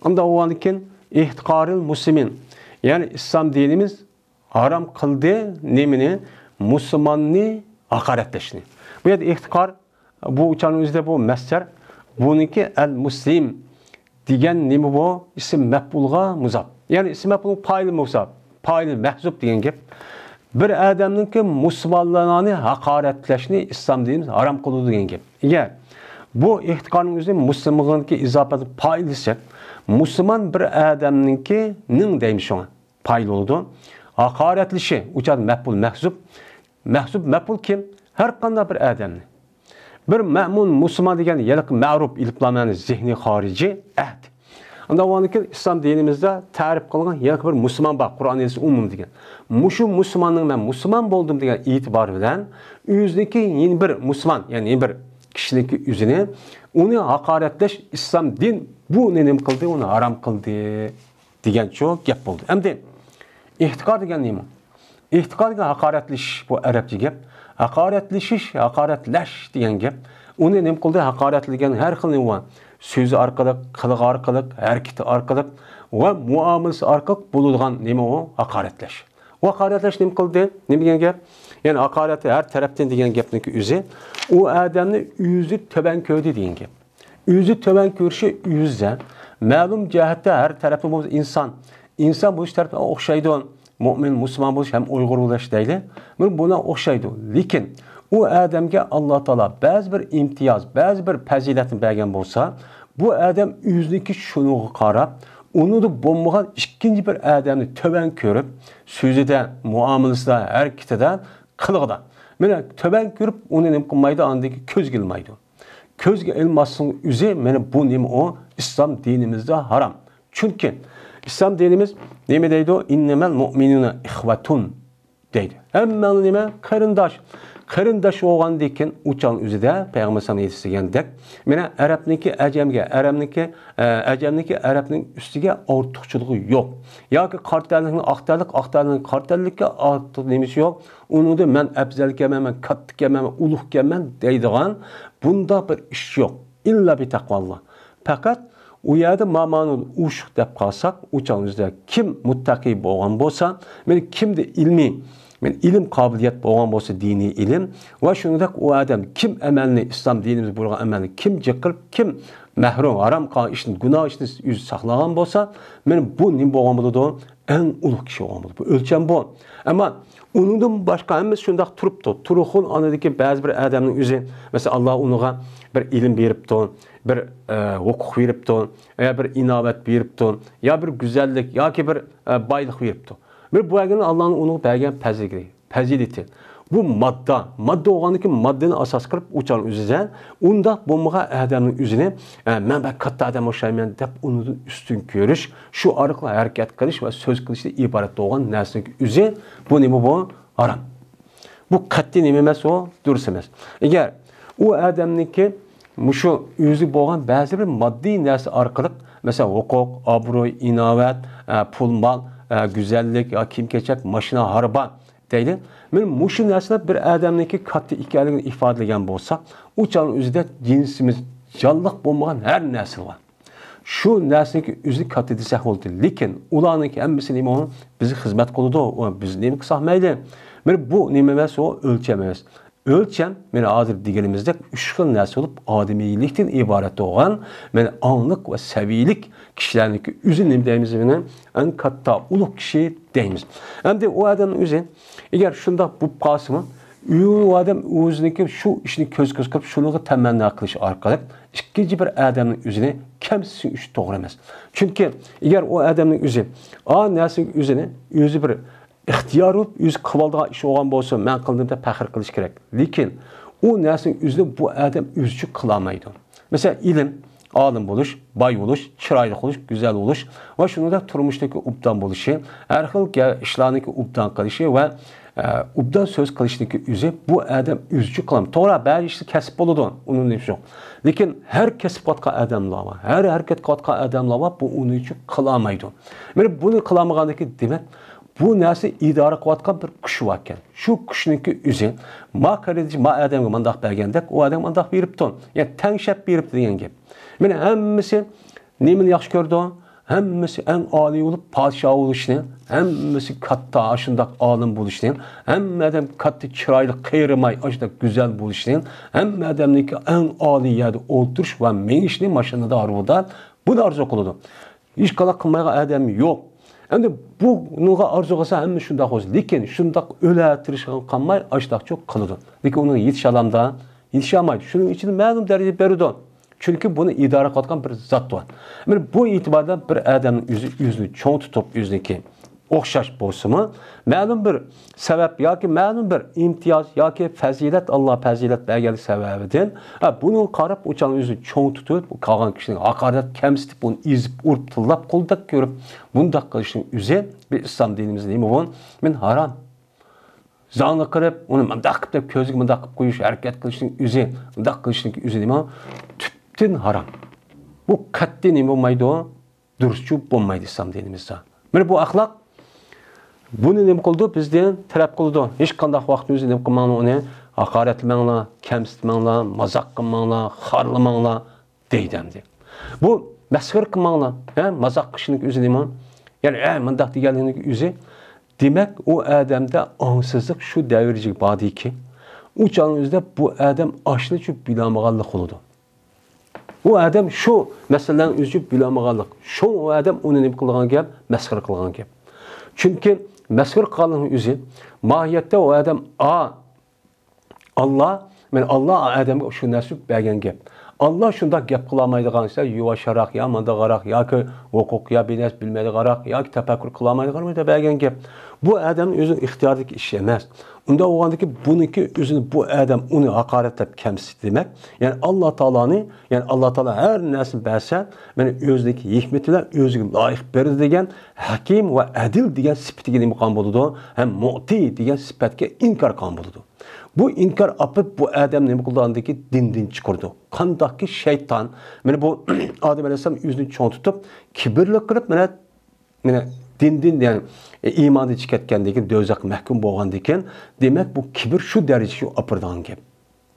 ئۇنداق بولغاندىكىن ئېھتىقارىل مۇسلىمىن. يەنى ئىسلام دىنىمىز ھارام قىلدى نېمىنى؟ مۇسۇلماننى ھاقارەتلەشنى. بۇ يەردە ئېھتىقار، بۇ ئۇچارنىڭ ئۆزىدە بۇ مەسدەر، بۇنىڭكى ئەل مۇسلىم دېگەن نېمە بۇ؟ ئىسىم مەپئۇلغا مۇزاپ. يەنى ئىسىم مەپئۇلنىڭ پائىلى مۇزاپ، پائىلى مەھزۇپ دېگەن گەپ. بىر ئادەمنىڭكى مۇسۇلمانلارنى ھاقارەتلەشنى ئىسلام دىنىمىز ھارام قىلىدۇ دېگەن گەپ. ئەگەر بۇ ئېھتىقارنىڭ ئۆزى مۇسلىمغىنكى ئىزاپەتنىڭ پائىلىسى، مۇسۇلمان بىر ئادەمنىڭكى نىڭ دەيمىز شۇڭا. پائىل بولىدۇ. ھاقارەتلىشى، ئۇ چاغدا مەپئۇل مەھزۇپ. مەھزۇپ مەپئۇل كىم؟ ھەر قانداق بىر ئادەمنى. بىر مەمۇن مۇسۇلمان دېگەن ھېلىقى مەرۇپ ئېلىپلا مەنى زېھنى خارىجىي ئەھد. ئاندىن ئۇنىڭدىن كېيىن ئىسلام دىنىمىزدا تەرىپ قىلغان ھېلىقى بىر مۇسۇلمان بار، قۇرئان ھەدىس ئومۇمى دېگەن. مۇشۇ مۇسۇلماننىڭ مەن مۇسۇلمان بولدۇم دېگەن ئېتىبارى بىلەن ئۆزىنىڭكى يەنە بىر مۇسۇلمان، يەنى يەنە بىر كىشىنىڭكى ئۆزىنى، ئۇنى ھاقارەتلەش ئىسلام دىن بۇنى نېمە قىلدى؟ ئۇنى ھارام قىلدى. دېگەنچۇ گەپ بولدى. ئەمدى ئېھتىقار دېگەن نېمە؟ ئېھتىقار دېگەن ھاقارەتلىشىش، بۇ ئەرەبچە گەپ. ھاقارەتلىشىش، ھاقارەتلەش دېگەن گەپ. ئۇنى نېمە قىلدى؟ ھاقارەتلىگەن ھەر خىل نېمە بار. سۆزى ئارقىلىق، قىلىقى ئارقىلىق، ھەرىكىتى ئارقىلىق ۋە مۇئامىلىسى ئارقىلىق بولىدىغان نېمە ئۇ؟ ھاقارەتلەش. ئۇ ھاقارەتلەش نېمە قىلدى؟ نېمە دېگەن گەپ؟ يەنى ھاقارەتتە ھەر تەرەپتىن دېگەن گەپنىڭكى ئۆزى ئۇ ئادەمنى ئۆزى تۆۋەن كۆردى دېگەن گەپ. ئۆزى تۆۋەن كۆرۈشى ئۆزىدە مەلۇم جەھەتتە ھەر تەرەپتىن بولمىسا ئىنسان، ئىنسان بولۇش تەرىپى ئوخشايدۇ. مۆمىن، مۇسۇلمان بولۇش ھەم ئۇيغۇر بولۇش دەيلى. مانا بۇلار ئوخشايدۇ. لېكىن ئۇ ئادەمگە ئاللا تائالا بەزى بىر ئىمتىياز، بەزى بىر پەزىلەتنى بەرگەن بولسا، بۇ ئادەم ئۆزىنىڭكى شۇنىڭغا قاراپ، ئۇنىڭدا بولمىغان ئىككىنچى بىر ئادەمنى تۆۋەن كۆرۈپ، سۆزىدە، مۇئامىلىسىدە، ھەرىكىتىدە، قىلىقىدا. مانا تۆۋەن كۆرۈپ، ئۇنى نېمە قىلمايدۇ، ئاندىن كېيىن كۆزگە ئىلمايدۇ. كۆزگە ئىلماسنىڭ ئۆزى، مانا بۇ نېمە ئۇ؟ ئىسلام دىنىمىزدا ھارام. چۈنكى ئىسلام دىنىمىز نېمە دەيدۇ؟ «ئىننەمەل مۇئمىنۇنە ئىخۋەتۇن» دەيدۇ. ھەممەڭلار نېمە؟ قېرىنداش. قېرىنداش بولغاندىن كېيىن ئۇ چاغنىڭ ئۆزىدە پەيغەمبەر ئەلەيھىسسالام ھەدىس دېگەندەك، مانا ئەرەبنىڭكى ئەجەمگە، ئەرەبنىڭكى، ئە، ئەجەمنىڭكى ئەرەبنىڭ ئۈستىگە ئارتۇقچىلىقى يوق. ياكى قارا تەنلىكنىڭ ئاق تەنلىك، ئاق تەنلىكنىڭ قارا تەنلىككە ئارتۇق نېمىسى يوق. ئۇنىڭدا مەن ئەپزەلكەنمەن، مەن كاتتىكەنمەن، مەن ئۇلۇغكەنمەن دەيدىغان بۇنداق بىر ئىش يوق. ئىللا بىتەقۋاللا. پەقەت ئۇ يەردە مامانۇ ئۇشۇق دەپ قالساق، ئۇ چاغنىڭ ئۆزىدە كىم مۇتتەقىي بولغان بولسا، مانا كىمدە ئىلمىي، مانا ئىلىم قابىلىيەت بولغان بولسا، دىنىي ئىلىم ۋە شۇنىڭدەك ئۇ ئادەم كىم ئەمەلنى، ئىسلام دىنىمىز بۇيرۇغان ئەمەلنى كىم جىق قىلىپ، كىم مەھرۇم، ھارام قىلغان ئىشتىن، گۇناھ ئىشتىن ئۆزى ساقلىغان بولسا، مانا بۇ نېمە بولغان بولىدۇ؟ ئەڭ ئۇلۇغ كىشى بولغان بولىدۇ. بۇ ئۆلچەم بۇ. ئەمما ئۇنىڭدىن باشقا ھەممىسى شۇنداق تۇرۇپتۇ. تۇرغۇن ئانىدىكى بەزى بىر ئادەمنىڭ ئۆزى، مەسىلەن، ئاللا ئۇنىڭغا بىر ئىلىم بېرىپتۇ، بىر، ئە، ھوقۇق بېرىپتۇ، يا بىر ئىناۋەت بېرىپتۇ، يا بىر گۈزەللىك ياكى بىر، ئە، بايلىق بېرىپتۇ. بىر بۇ ئەگەر ئاللانىڭ ئۇنىڭغا بەرگەن پەزىلى، پەزىلىتى. بۇ ماددا، ماددا بولغاندىكىن ماددىنى ئاساس قىلىپ ئۇچان ئۆزىدە، ئۇنداق بولمىغان ئادەمنىڭ ئۆزىنى، ئە، مەن بەك كاتتا ئادەم ئوخشايمەن دەپ ئۇنىڭدىن ئۈستۈن كۆرۈش، شۇ ئارقىلىق ھەرىكەت قىلىش ۋە سۆز قىلىشتىن ئىبارەت بولغان نەرسىنىڭ ئۆزى، بۇ نېمە بۇ؟ ھارام. بۇ قەتئىي نېمە ئەمەس، ئۇ دۇرۇس ئەمەس. ئەگەر ئۇ ئادەمنىڭكى مۇشۇ ئۆزى بولغان بەزى بىر ماددىي نەرسە ئارقىلىق، مەسىلەن، ھوقۇق، ئابرۇي، ئىناۋەت، ئە، پۇل، مال، ئە، گۈزەللىك، يا كىيىم-كېچەك، ماشىنا، ھاربا دەيلى. مانا مۇشۇ نەرسىلەر بىر ئادەمنىڭكى كاتتا ئىكەنلىكىنى ئىپادىلىگەن بولسا، ئۇ چاغنىڭ ئۆزىدە جىنسىمىز جانلىق بولمىغان ھەر نەرسە بار. شۇ نەرسىنىڭكى ئۆزىنى كاتتا دېسەك بولدى. لېكىن ئۇلارنىڭكى ھەممىسى نېمە ئۇ؟ بىزگە خىزمەت قىلىدۇ. ئۇ بىز نېمە قىلساق مەيلى. مانا بۇ نېمە ئەمەس، ئۇ ئۆلچەم ئەمەس. ئۆلچەم، مانا ھازىر دېگىنىمىزدەك ئۈچ خىل نەرسە بولۇپ، ئادىمىيلىكتىن ئىبارەت بولغان، مانا ئاڭلىق ۋە سەۋىيلىك كىشىلەرنىڭكى ئۆزى نېمە دەيمىز بۇنى؟ ئەڭ كاتتا ئۇلۇغ كىشى دەيمىز. ئەمدى ئۇ ئادەمنىڭ ئۆزى ئەگەر شۇنداق بولۇپ قالسىمۇ، ئۇ ئادەم ئۆزىنىڭكى شۇ ئىشنى كۆز كۆز قىلىپ، شۇنىڭغا تەمەننا قىلىش ئارقىلىق ئىككىنچى بىر ئادەمنىڭ ئۆزىنى كەمسىتىش ئۈچۈن توغرا ئەمەس. چۈنكى ئەگەر ئۇ ئادەمنىڭ ئۆزى ئا نەرسىنىڭ ئۆزىنى ئۆزى بىر ئىختىيار بولۇپ، ئۆزى قىلىۋالىدىغان ئىش بولغان بولسا، مەن قىلدىم دەپ پەخىر قىلىش كېرەك. لېكىن ئۇ نەرسىنىڭ ئۆزىنى بۇ ئادەم ئۆزى ئۈچۈن قىلالمايدۇ. مەسىلەن، ئىلىم، ئالىم بولۇش، باي بولۇش، چىرايلىق بولۇش، گۈزەل بولۇش ۋە شۇنىڭدەك تۇرمۇشتىكى ئوبدان بولۇشى، ھەر خىل گە-، ئىشلارنىڭكى ئوبدان قىلىشى ۋە، ئە، ئوبدان سۆز قىلىشنىڭكى ئۆزى بۇ ئادەم ئۆزى ئۈچۈن قىلالمايدۇ. توغرا، بەزى ئىشلار كەسىپ بولىدۇ، ئۇنىڭ نېمىسى يوق. لېكىن ھەر كەسىپ قىلىۋاتقان ئادەملەر بار، ھەر ھەرىكەت قىلىۋاتقان ئادەملەر بار، بۇ ئۇنىڭ ئۈچۈن قىلالمايدۇ. مانا بۇنى قىلالمىغاندىكىن، دېمەك، بۇ نەرسە ئىدارە قىلىۋاتقان بىر كۈچ باركەن. شۇ كۈچنىڭكى ئۆزى، ما قېرىندىشى، ما ئادەمگە مانداق بەرگەندەك، ئۇ ئادەمگە مانداق بېرىپتۇ. يا تەڭشەپ بېرىپتۇ دېگەن گەپ. مانا ھەممىسى نېمىنى ياخشى كۆرىدۇ؟ ھەممىسى ئەڭ ئالىي بولۇپ، پادىشاھ بولۇشنى، ھەممىسى كاتتا، ئاشۇنداق ئالىم بولۇشنى، ھەممە ئادەم كاتتا چىرايلىق، قېرىماي، ئاشۇنداق گۈزەل بولۇشنى، ھەممە ئادەمنىڭكى ئەڭ ئالىي يەردە ئولتۇرۇش ۋە مېڭىشنى، ماشىنىدا، ھارۋىدا، بۇنى ئارزۇ قىلىدۇ. ھېچقانداق قىلمايدىغان ئادەم يوق. ئەمدى بۇنىڭغا ئارزۇ قىلسا ھەممە شۇنداق بولسا. لېكىن شۇنداق ئۆلە تىرىشقان قالماي ئاشۇنداقچۇ قىلىدۇ. لېكىن ئۇنىڭ يېتىشالامدا؟ يېتىشالمايدۇ. شۇنىڭ ئىچىدە مەلۇم دەرىجە بېرىدۇ. چۈنكى بۇنى ئىدارە قىلىۋاتقان بىر زات بار. مانا بۇ ئېتىباردا بىر ئادەمنىڭ ئۆزى ئۆزىنى چوڭ تۇتۇپ، ئۆزىنىڭكى ئوخشاش بولسىمۇ، مەلۇم بىر سەۋەب ياكى مەلۇم بىر ئىمتىياز ياكى پەزىلەت، ئاللا پەزىلەت بەرگەنلىك سەۋەبىدىن، ھە، بۇنىڭغا قاراپ ئۇ چاغ ئۆزىنى چوڭ تۇتۇپ، قالغان كىشىنى ھاقارەتلەپ، كەمسىتىپ، ئۇنى ئېزىپ، ئۇرۇپ، تىللاپ، قۇلدەك كۆرۈپ، بۇنداق قىلىشنىڭ ئۆزى بىز ئىسلام دىنىمىزدا نېمە بۇ؟ مانا ھارام. زاڭلىق قىلىپ، ئۇنى مۇنداق قىلىپ دەپ كۆزىگە مۇنداق قىلىپ قويۇش، ھەرىكەت قىلىشنىڭ ئۆزى، مۇنداق قىلىشنىڭ ئۆزى نېمە؟ تۈپتىن ھارام. بۇ قەتئىي نېمە بولمايدۇ؟ دۇرۇسچۇ بولمايدۇ ئىسلام دىنىمىزدا. مانا بۇ ئەخلاق بۇنى نېمە قىلىدۇ؟ بىزدىن تەلەپ قىلىدۇ. ھېچقانداق ۋاقىتنى ئۆزى نېمە قىلماڭلار، ئۇنى ھاقارەتلىمەڭلار، كەمسىتمەڭلار، مازاق قىلماڭلار، خارلىماڭلار دەيدۇ ئەمدى. بۇ مەسخىرە قىلماڭلار. ھە، مازاق قىلىشنىڭ ئۆزى نېمە؟ يەنى، ھە، مۇنداق دېگەنلىكنىڭ ئۆزى، دېمەك، ئۇ ئادەمدە ئاڭسىزلىق شۇ دەرىجىگە باردىكى، ئۇ چاغنىڭ ئۆزىدە بۇ ئادەم ئاشۇنىچە بىلالمىغانلىق بولىدۇ. ئۇ ئادەم شۇ مەسىلىنىڭ ئۆزى بىلالمىغانلىق. شۇ ئۇ ئادەم ئۇنى نېمە قىلغان گەپ؟ مەسخىرە قىلغان گەپ. چۈنكى مەسخىرە قىلغانلىقنىڭ ئۆزى، ماھىيەتتە ئۇ ئادەم ئا، ئاللا، مەن ئاللا ئادەمگە شۇ نەرسە بەرگەن گەپ. ئاللا شۇنداق گەپ قىلالمايدىغان، يۇۋاشراق يا مانداقراق ياكى ھوقۇق يا بىر نەرسە بىلمەيدىغانراق ياكى تەپەككۇر قىلالمايدىغان بەرگەن گەپ. بۇ ئادەم ئۆزىنىڭ ئىختىيارىدىكى ئىش ئەمەس. ئۇنداق بولغاندىكىن بۇنىڭكى ئۆزىنى بۇ ئادەم ئۇنى ھاقارەتلەپ كەمسىتتى دېمەك. يەنى ئاللا تائالانى، يەنى ئاللا تائالا ھەر نەرسىنى بەرسە، مانا ئۆزىنىڭكى ھېكمىتى بىلەن ئۆزىگە لايىق بېرىدۇ دېگەن ھەكىم ۋە ئەدىل دېگەن سۈپىتىگە نېمە قىلغان بولىدۇ؟ ھەم مۇئتى دېگەن سۈپەتكە ئىنكار قىلغان بولىدۇ. بۇ ئىنكار ئاپىرىپ، بۇ ئادەم نېمە قىلىدۇ؟ ئاندىكى دىندىن چىقىرىدۇ. قانداقكى شەيتان، مانا بۇ ئادەم ئەلەيھىسسالام ئۆزىنى چوڭ تۇتۇپ، كىبىرلىك قىلىپ، مانا، مانا دىندىن، يەنى ئىماندىن چىقىپ كەتكەندىن كېيىن، دوزاخقا مەھكۇم بولغاندىن كېيىن، دېمەك، بۇ كىبىر شۇ دەرىجىگە ئاپىرىدىغان گەپ.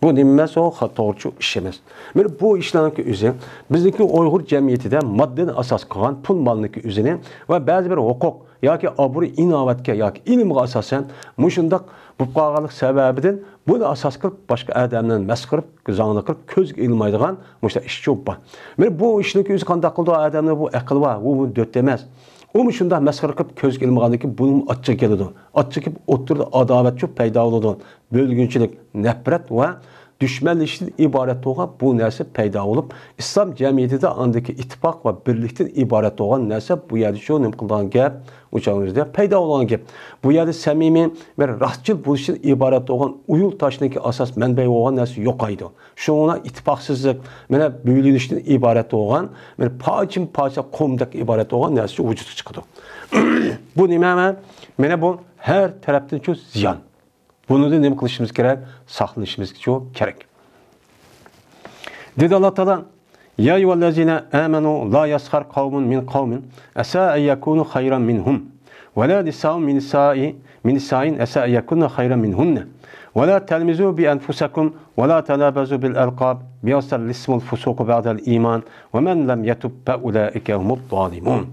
بۇ نېمە ئەمەس، ئۇ خا-، توغرىچۇ ئىش ئەمەس. مانا بۇ ئىشلارنىڭكى ئۆزى بىزنىڭكى ئۇيغۇر جەمئىيىتىدە ماددىنى ئاساس قىلغان پۇل مالنىڭكى ئۆزىنى ۋە بەزى بىر ھوقۇق ياكى ئابرۇي ئىناۋەتكە ياكى ئىلىمغا ئاساسەن مۇشۇنداق بولۇپ قالغانلىق سەۋەبىدىن بۇنى ئاساس قىلىپ باشقا ئادەملەرنى مەسخىرە قىلىپ، زاڭلىق قىلىپ، كۆزگە ئىلمايدىغان مۇشۇنداق ئىشچۇ بار. مانا بۇ ئىشنىڭكى ئۆزى قانداق قىلىدۇ؟ ئادەمنى بۇ ئەقىل بار، بۇ، بۇ دۆت ئەمەس. ئۇمۇ شۇنداق مەسخىرە قىلىپ كۆزگە ئىلمىغاندىن كېيىن بۇنىڭ ئاچچىقى كېلىدۇ. ئاچچىقى كېلىپ ئوتتۇرىدا ئاداۋەتچۇ پەيدا بولىدۇ. بۆلگۈنچىلىك، نەپرەت ۋە دۈشمەنلىشىشتىن ئىبارەت بولغان بۇ نەرسە پەيدا بولۇپ، ئىسلام جەمئىيىتىدە ئاندىكى ئىتتىپاق ۋە بىرلىكتىن ئىبارەت بولغان نەرسە بۇ يەردە شۇ نېمە قىلىدىغان گەپ، ئۇ چاغدا پەيدا بولغان گەپ. بۇ يەردە سەمىمىي ۋە راستچىل بولۇشتىن ئىبارەت بولغان ئۇيۇل تاشنىڭكى ئاساس مەنبەي بولغان نەرسە يوقايدۇ. شۇڭا ئىتتىپاقسىزلىق، مانا بۆلۈنۈشتىن ئىبارەت بولغان، مانا پارچىمۇ پارچە قومدەك ئىبارەت بولغان نەرسە ۋۇجۇدقا چىقىدۇ. بۇ نېمە؟ مانا بۇ ھەر تەرەپتىن شۇ زىيان. بۇنىڭدىن نېمە قىلىشىمىز كېرەك؟ ساقلىنىشىمىز كېرەك. دېدى ئاللا تائالا: يا أيها الذين آمنوا لا يسخر قوم من قوم عسى أن يكونوا خيرا منهم ولا نساء من نساء من نساء عسى أن يكن خيرا منهن ولا تلمزوا بأنفسكم ولا تنابزوا بالألقاب بئس الاسم الفسوق بعد الإيمان ومن لم يتب فأولئك هم الظالمون.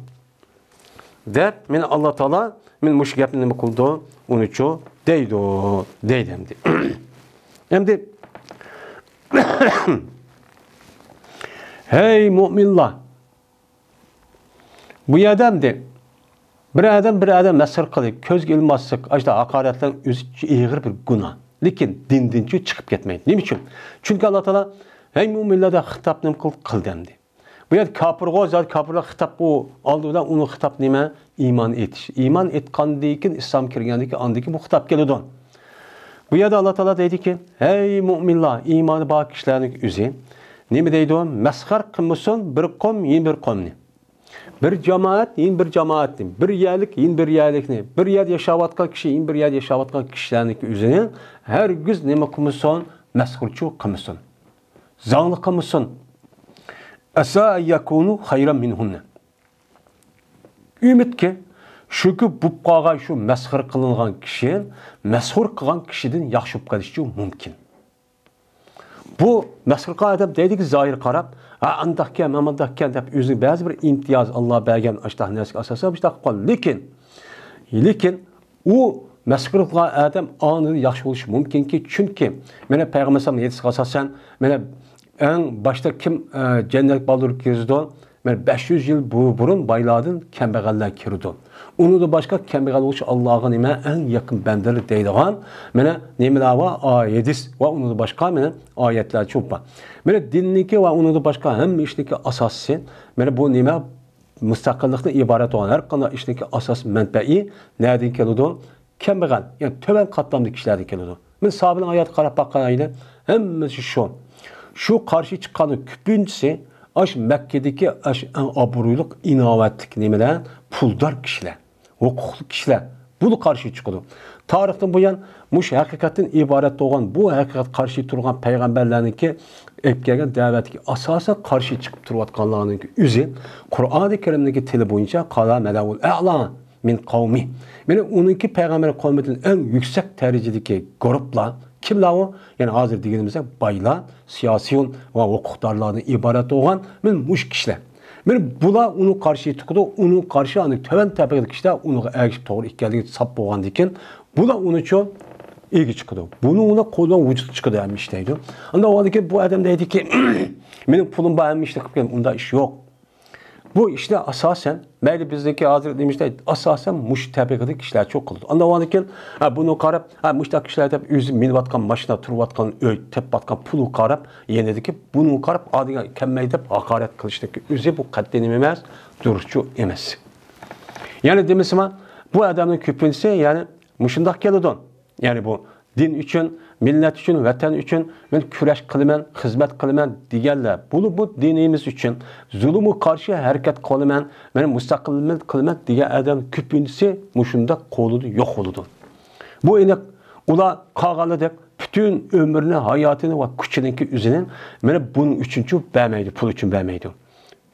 دەپ، مانا ئاللا تائالا مانا مۇشۇ گەپنى نېمە قىلىدۇ؟ ئۇنىچۇ دەيدۇ، دەيدۇ ئەمدى. ئەمدى، ھەي مۆمىنلار! بۇ يەردە ئەمدى بىر ئادەم بىر ئادەم مەسخىرە قىلىپ، كۆزگە ئىلماسلىق، ئاشۇنداق ھاقارەتلەرنىڭ ئۆزى ئېغىر بىر گۇناھ. لېكىن دىندىنچۇ چىقىپ كەتمەيدۇ. نېمە ئۈچۈن؟ چۈنكى ئاللا تائالا ھەي مۆمىنلەر دەپ خىتاب نېمە قىل-، قىلدى ئەمدى. بۇ يەردە كاپىرغۇ، زادى كاپىرلار خىتاب بۇ ئالدى بىلەن ئۇنىڭ خىتاب نېمە؟ ئىمان ئېيتىش. ئىمان ئېيتقاندىن كېيىن، ئىسلام كىرگەندىن كېيىن، ئاندىن كېيىن بۇ خىتاب كېلىدۇ. بۇ يەردە ئاللا تائالا دەيدىكى، ھەي مۆمىنلار، ئىمانى بار كىشىلەرنىڭ ئۆزى نېمە دەيدۇ؟ مەسخىرە قىلمىسۇن بىر قوم يەنە بىر قومنى. بىر جامائەت يەنە بىر جامائەتنى، بىر يەرلىك يەنە بىر يەرلىكنى، بىر يەردە ياشاۋاتقان كىشى يەنە بىر يەردە ياشاۋاتقان كىشىلەرنىڭ ئۆزىنى ھەرگىز نېمە قىلمىسۇن؟ مەسخىرىچۇ قىلمىسۇن. زاڭلىق قىلمىسۇن. ئەسا ئەن يەكۇنۇ خەيرەن مىنھۇننە. ئۈمىدكى، شۇكى بوپ قالغان شۇ مەسخىرە قىلىنغان كىشى مەسخۇر قىلغان كىشىدىن ياخشى بوپ قېلىشى مۇمكىن. بۇ مەسخىرە قىلغان ئادەم دەيدىكى، زاھىر قاراپ، ھە، ئانداقكەن، مانداقكەن دەپ ئۆزىنىڭ بەزى بىر ئىمتىياز، ئاللا بەرگەن ئاشۇنداق نەرسىگە ئاساسەن مۇشۇنداق قىلىپ قالدى. لېكىن، لېكىن ئۇ مەسخىرە قىلغان ئادەم ئاندىن ياخشى بولۇشى مۇمكىنكى، چۈنكى مانا پەيغەمبەر ئەلەيھىسسالامنىڭ ھەدىسىگە ئاساسەن، مانا ئەڭ باشتا كىم، ئە، جەننەتكە بالدۇر كىرگۈزىدۇ؟ مانا بەش يۈز يىل بۇ-، بۇرۇن بايلاردىن كەمبەغەللەر كىرىدۇ. ئۇنىڭدىن باشقا كەمبەغەل بولۇش ئاللاغا نېمە؟ ئەڭ يېقىن بەندىلەر دەيدىغان مانا نېمىلەر بار؟ ئا، ھەدىس ۋە ئۇنىڭدىن باشقا مانا ئايەتلەر چوپ بار. مانا دىننىڭكى ۋە ئۇنىڭدىن باشقا ھەممە ئىشنىڭكى ئاساسى، مانا بۇ نېمە؟ مۇستەقىللىقتىن ئىبارەت بولغان ھەر قانداق ئىشنىڭكى ئاساس مەنبەئى نەدىن كېلىدۇ؟ كەمبەغەل، يەنى تۆۋەن قاتلامدىكى كىشىلەردىن كېلىدۇ. مانا ساھابىنىڭ ھاياتىغا قاراپ باقايلى، ھەممىسى شۇ. شۇ قارشى چىققاننىڭ كۆپىنچىسى ئاشۇ مەككىدىكى ئاشۇ ئەڭ ئابرۇيلۇق، ئىناۋەتلىك نېمىلەر؟ پۇلدار كىشىلەر، ھوقۇقلۇق كىشىلەر. بۇلا قارشى چىقىدۇ. تارىختىن بۇيان مۇشۇ ھەقىقەتتىن ئىبارەت بولغان، بۇ ھەقىقەتكە قارشى تۇرغان پەيغەمبەرلەرنىڭكى ئېلىپ كەلگەن دەۋەتكە ئاساسەن قارشى چىقىپ تۇرۇۋاتقانلارنىڭ ئۆزى قۇرئانى كەرىمدىكى تىلى بويىچە قالا مەلەئۇل ئەلا مىن قەۋمى. مانا ئۇنىڭكى پەيغەمبەر قەۋمىدىن ئەڭ يۈكسەك دەرىجىدىكى گۇرۇپلار كىملەر ئۇ؟ يەنى ھازىر دېگىنىمىزدەك بايلار، سىياسىيون ۋە ھوقۇقدارلاردىن ئىبارەت بولغان مانا مۇشۇ كىشىلەر. مانا بۇلار ئۇنىڭغا قارشى چىقىدۇ، ئۇنىڭغا قارشى ئاندىن تۆۋەن تەبىقىدىكى كىشىلەر ئۇنىڭغا ئەگىشىپ توغرا ئىكەنلىكى ساپ بولغاندىن كېيىن بۇلار ئۇنىڭچۇ ئىگە چىقىدۇ. بۇنىڭ ئۇنىڭ قولىدىن ۋۇجۇدقا چىقىدۇ ھەممە ئىش دەيدۇ. ئاندىن ئۇنىڭدىن كېيىن بۇ ئادەم دەيدىكى، مېنىڭ پۇلۇم بار، ھەممە ئىشنى قىلىپ كەلدىم. ئۇنداق ئىش يوق. بۇ ئىشنى ئاساسەن، مەيلى بىزنىڭكى ھازىر نېمە ئىشلەيدۇ، ئاساسەن مۇشۇ تەبىقىدىكى كىشىلەرچۇ قىلىدۇ. ئاندىن ئۇنىڭدىن كېيىن، ھە، بۇنىڭغا قاراپ، ھە، مۇشۇنداق كىشىلەر دەپ ئۆزى مىنىۋاتقان ماشىنا، تۇرۇۋاتقان ئۆي، تېپىۋاتقان پۇلغا قاراپ، يەنە دېدىكى، بۇنىڭغا قاراپ، ئادىگە كەلمەي دەپ ھاقارەت قىلىشنىڭكى ئۆزى بۇ قەتئىي نېمە ئەمەس، دۇرۇسچۇ ئەمەس. يەنى دېمىسىمۇ، بۇ ئادەمنىڭ كۆپىنچىسى، يەنى مۇشۇنداق كېلىدۇ. يەنى بۇ دىن ئۈچۈن، مىللەت ئۈچۈن، ۋەتەن ئۈچۈن مەن كۈرەش قىلىمەن، خىزمەت قىلىمەن دېگەنلەر، بولۇپمۇ دىنىمىز ئۈچۈن زۇلۇمغا قارشى ھەرىكەت قىلىمەن، مەن مۇستەقىللىق قىلىمەن دېگەن ئادەم كۆپىنچىسى مۇشۇنداق قولىدا يوق بولىدۇ. بۇ ئېنىق، ئۇلار قالغانلاردەك پۈتۈن ئۆمرىنى، ھاياتىنى ۋە كۈچىنىڭكى ئۆزىنى مانا بۇنىڭ ئۈچۈنچۇ بەرمەيدۇ، پۇل ئۈچۈن بەرمەيدۇ.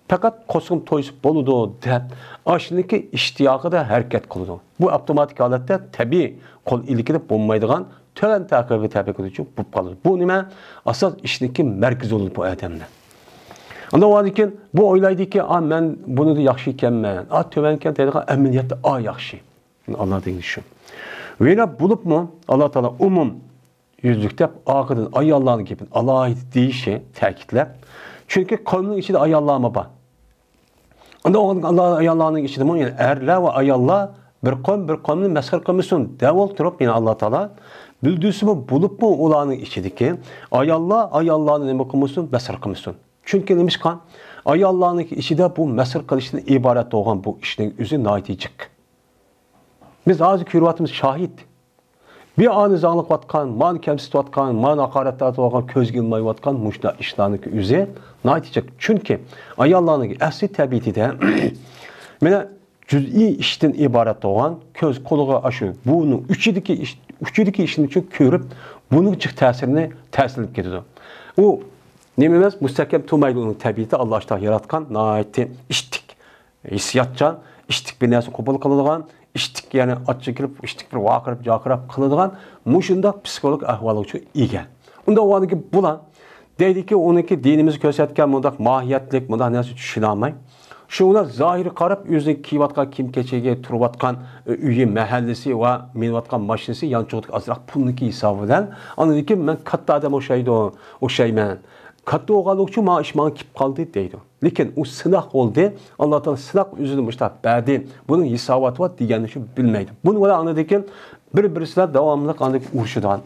پەقەت قورسىقىم تويسا بولىدۇ دەپ، ئاشۇنىڭكى ئىشتىياقىدا ھەرىكەت قىلىدۇ. بۇ ئاپتوماتىك ھالەتتە تەبىئىي قول ئىلكىدە بولمايدىغان تۆۋەن تەبىقە، تەبىقىدىچۇ بولۇپ قالىدۇ. بۇ نېمە؟ ئاساس ئىشنىڭكى مەركىزى بولىدۇ بۇ ئادەمدە. ئاندىن ئۇنىڭدىن كېيىن بۇ ئويلايدۇكى، ئا، مەن بۇنىدا ياخشى ئىكەنمەن، ئا، تۆۋەن ئىكەن دەيدىغان، ئەمەلىيەتتە ئا ياخشى. ئاللا دېگىنى شۇ. ۋە بولۇپمۇ ئاللا تائالا ئومۇم يۈزلۈك دەپ ئارقىدىن ئاياللارنىڭ گېپىنى ئالاھىدە دېيىشى تەكىتلەپ، چۈنكى قومنىڭ ئىچىدە ئاياللارمۇ بار. ئاندىن ئاللا ئاياللارنىڭ ئىچىدىمۇ، يەنى ئەرلەر ۋە ئاياللار بىر قوم بىر قومنى مەسخىرە قىلمىسۇن دەپ ئولتۇرۇپ، يەنە ئاللا تائالا بىلدۈرسىمۇ، بولۇپمۇ ئۇلارنىڭ ئىچىدىكى ئاياللار ئاياللارنى نېمە قىلمىسۇن، مەسخىرە قىلمىسۇن. چۈنكى نېمىشقا؟ ئاياللارنىڭ ئىچىدە بۇ مەسخىرە قىلىشتىن ئىبارەت بولغان بۇ ئىشنىڭ ئۆزى ناھايىتى جىق. بىز ھازىر كۆرۈۋاتىمىز، شاھىت. بىر ئانى زاڭلىقىۋاتقان، مانى كەمسىتىۋاتقان، مانى ھاقارەتلەۋاتقان، كۆزگە ئىلمايۋاتقان مۇشۇنداق ئىشلارنىڭكى ئۆزى ناھايىتى جىق. چۈنكى ئاياللارنىڭ ئەسلى تەبىئىتىدە مانا جۈزئىي ئىشتىن ئىبارەت بولغان، كۆز، قۇلىقى، ئاشۇ بۇنىڭ ئۇچىدىكى ئىش، ئۇچىدىكى ئىشنى شۇ كۆرۈپ، بۇنىڭ جىق تەسىرىنى، تەسىرلىنىپ كېتىدۇ. ئۇ نېمە ئەمەس، مۇستەھكەم تۇرمايدۇ. ئۇنىڭ تەبىئىتى ئاللا تائالا ياراتقان ناھايىتى ئىتتىك، ھېسسىياتچان، ئىتتىك بىر نەرسە قوبۇل قىلىدىغان، ئىتتىك، يەنى ئاچچىق كېلىپ، ئىتتىك بىر ۋارقىراپ جارقىراپ قىلىدىغان مۇشۇنداق پسىخولوگىك ئەھۋالغا ئىگە. ئۇنداق بولغاندىكىن بۇلار دەيدىكى، ئۇنىڭكى دىنىمىز كۆرسەتكەن مۇنداق ماھىيەتلىك، مۇنداق نەرسە چۈشىنەلمەي، شۇ ئۇلار زاھىرىي قاراپ، ئۆزىنىڭ كىيىۋاتقان كىيىم-كېچىكى، تۇرۇۋاتقان ئۆيى، مەھەللىسى ۋە مىنىۋاتقان ماشىنىسى، يانچۇقىدىكى ئازراق پۇلنىڭكى ھېسابى بىلەن، ئاندىن كېيىن مەن كاتتا ئادەم ئوخشايدۇ، ئوخشايمەن. كاتتا بولغانلىقى ئۈچۈن ماڭا ئىش ماڭا كېلىپ قالدى دەيدۇ. لېكىن ئۇ سىناق بولدى. ئاللا تائالا سىناق ئۆزىنى مۇشۇنداق بەردى. بۇنىڭ ھېساباتى بار دېگەننى شۇ بىلمەيدۇ. بۇنى بىلەن ئاندىن كېيىن بىر-بىرسى بىلەن داۋاملىق ئاندىن كېيىن ئۇرۇشىدىغان.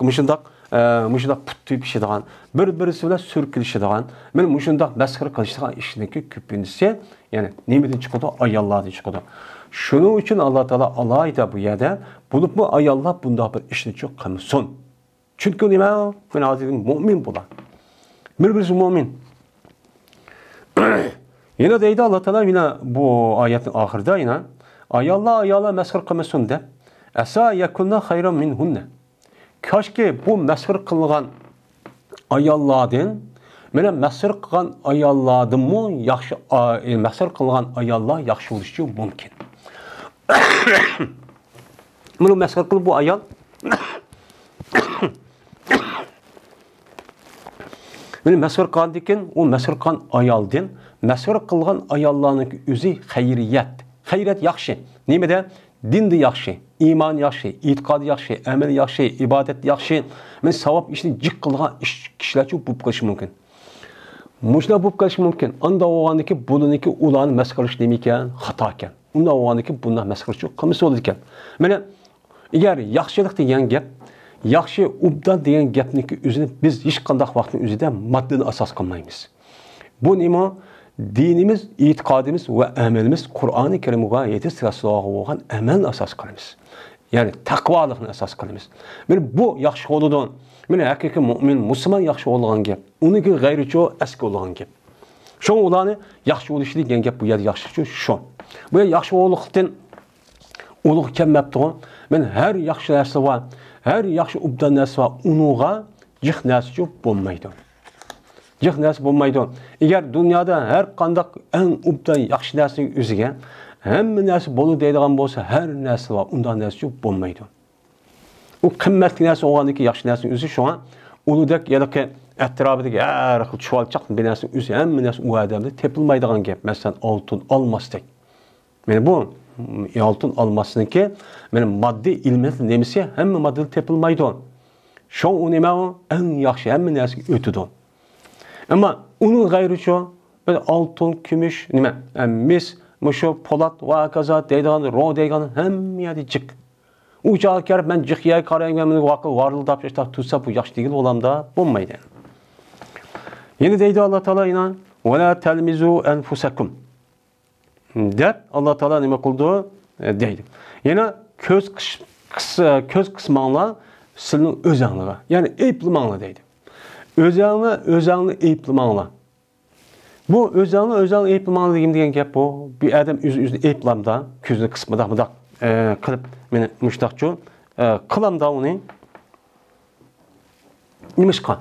مۇشۇنداق، ئە، مۇشۇنداق پۇت تېپىشىدىغان، بىر-بىرسى بىلەن سۈركىلىشىدىغان، مانا مۇشۇنداق مەسخىرە قىلىشىدىغان ئىشنىڭكى كۆپىنچىسى، يەنى نېمىدىن چىقىدۇ؟ ئاياللاردىن چىقىدۇ. شۇنىڭ ئۈچۈن ئاللا تائالا ئالاھىدە بۇ يەردە، بولۇپمۇ ئاياللار بۇنداق بىر ئىشنى چۇ قىلمىسۇن. چۈنكى نېمە؟ مانا ھازىر مۆمىن بۇلار. بىر-بىرسى مۆمىن. يەنە دەيدۇ ئاللا تائالا، يەنە بۇ ئايەتنىڭ ئاخىرىدا يەنە، ئاياللار ئاياللار مەسخىرە قىلمىسۇن دەپ، ئەسا يەكۇننا خەيران مىنھۇننە. كاشكى بۇ مەسخىرە قىلغان ئاياللاردىن، مانا مەسخىرە قىلغان ئاياللاردىنمۇ ياخشى، ئا-، مەسخىرە قىلغان ئاياللار ياخشى بولۇشى مۇمكىن. بۇنى مەسخىرە قىلىپ بۇ ئايال، مانا مەسخىرە قىلغاندىن كېيىن، ئۇ مەسخىرە قىلغان ئايالدىن، مەسخىرە قىلغان ئاياللارنىڭ ئۆزى خەيرىيەت. خەيرىيەت ياخشى. نېمىدە؟ دىندا ياخشى، ئىمان ياخشى، ئېتىقادى ياخشى، ئەمەل ياخشى، ئىبادەت ياخشى. مانا ساۋاب ئىشنى جىق قىلىدىغان ئىش، كىشىلەرچۇ بولۇپ قېلىشى مۇمكىن. مۇشۇنداق بولۇپ قېلىشى مۇمكىن. ئانداق بولغاندىكىن بۇنىڭكى ئۇلارنى مەسخىرە قىلىش نېمە ئىكەن؟ خاتا ئىكەن. ئۇنداق بولغاندىكىن بۇنداق مەسخىرىچۇ قىلمىسا بولىدىكەن. مانا ئەگەر ياخشىلىق دېگەن گەپ، ياخشى، ئوبدان دېگەن گەپنىڭكى ئۆزىنى بىز ھېچقانداق ۋاقىتنىڭ ئۆزىدە ماددىنى ئاساس قىلمايمىز. بۇ نېمە؟ دىنىمىز، ئېتىقادىمىز ۋە ئەمىلىمىز قۇرئانى كەرىم ۋە ھەدىس رەسۇلۇللاھقا بولغان ئەمەلنى ئاساس قىلىمىز. يەنى تەقۋالىقنى ئاساس قىلىمىز. مانا بۇ ياخشى بولىدۇ. مانا ھەقىقىي مۆمىن، مۇسۇلمان ياخشى بولىدىغان گەپ. ئۇنىڭكى غەيرىچۇ ئەسكى بولىدىغان گەپ. شۇڭا ئۇلارنى ياخشى بولۇشى دېگەن گەپ بۇ يەردە ياخشىچۇ شۇ. بۇ يەردە ياخشى بولغانلىقتىن ئۇلۇغ كەلمەپتىغۇ. مانا ھەر ياخشى نەرسە بار، ھەر ياخشى ئوبدان نەرسە بار، ئۇنىڭغا جىق نەرسىچۇ بولمايدۇ. جىق نەرسە بولمايدۇ. ئەگەر دۇنيادا ھەر قانداق ئەڭ ئوبدان ياخشى نەرسىنىڭ ئۆزىگە ھەممە نەرسە بولىدۇ دەيدىغان بولسا، ھەر نەرسە بار، ئۇنداق نەرسىچۇ بولمايدۇ. ئۇ قىممەتلىك نەرسە بولغاندىكىن ياخشى نەرسىنىڭ ئۆزى شۇڭا ئۇلۇدەك ھېلىقى ئەتراپىدىكى ھەر خىل چۇۋالچاق بىر نەرسىنىڭ ئۆزى، ھەممە نەرسە ئۇ ئادەمدە تېپىلمايدىغان گەپ. مەسىلەن، ئالتۇن، ئالماستەك. مانا بۇ ئالتۇن، ئالماسنىڭكى مانا ماددىي ئېلېمېنت نېمىسى ھەممە ماددىدا تېپىلمايدۇ. شۇڭا ئۇ نېمە ئۇ؟ ئەڭ ياخشى، ھەممە نەرسىگە ئۆتىدۇ. ئەمما ئۇنىڭ غەيرىچۇ، بىر ئالتۇن، كۈمۈش، نېمە، ئە، مىس، مۇشۇ پولات ۋە ھاكازا دەيدىغان، رو دەيدىغان ھەممە يەردە جىق. ئۇ چاغقا كەلىپ مەن جىق يەرگە قارايمەن، مېنى ۋاقىل ۋارىلداپ ئىشتا تۇرسا، بۇ ياخشى دېگىلى بولامدا؟ بولمايدۇ. يەنە دەيدۇ ئاللا تائالا يەنە، «ۋەلا تەلمىزۇ ئەنفۇسەكۇم» دەپ ئاللا تائالا نېمە قىلىدۇ؟ ئە، دەيدۇ. يەنە كۆز قىس-، قىس-، كۆز قىسماڭلار سىلىنىڭ ئۆزەڭلىرىگە. يەنى ئەيىبلىمەڭلار دەيدۇ. ئۆزەڭلار، ئۆزەڭلار ئەيىبلىمەڭلار. بۇ ئۆزەڭنى، ئۆزەڭنى ئەيىبلىمەڭ دېگەن، دېگەن گەپ بۇ. بىر ئادەم ئۆزى ئۆزىنى ئەيىبلامدا، كۆزىنى قىسىپ مۇنداق، مۇنداق، ئە، قىلىپ، مېنى مۇشۇنداقچۇ، ئە، قىلامدا ئۇنى. نېمىشقا؟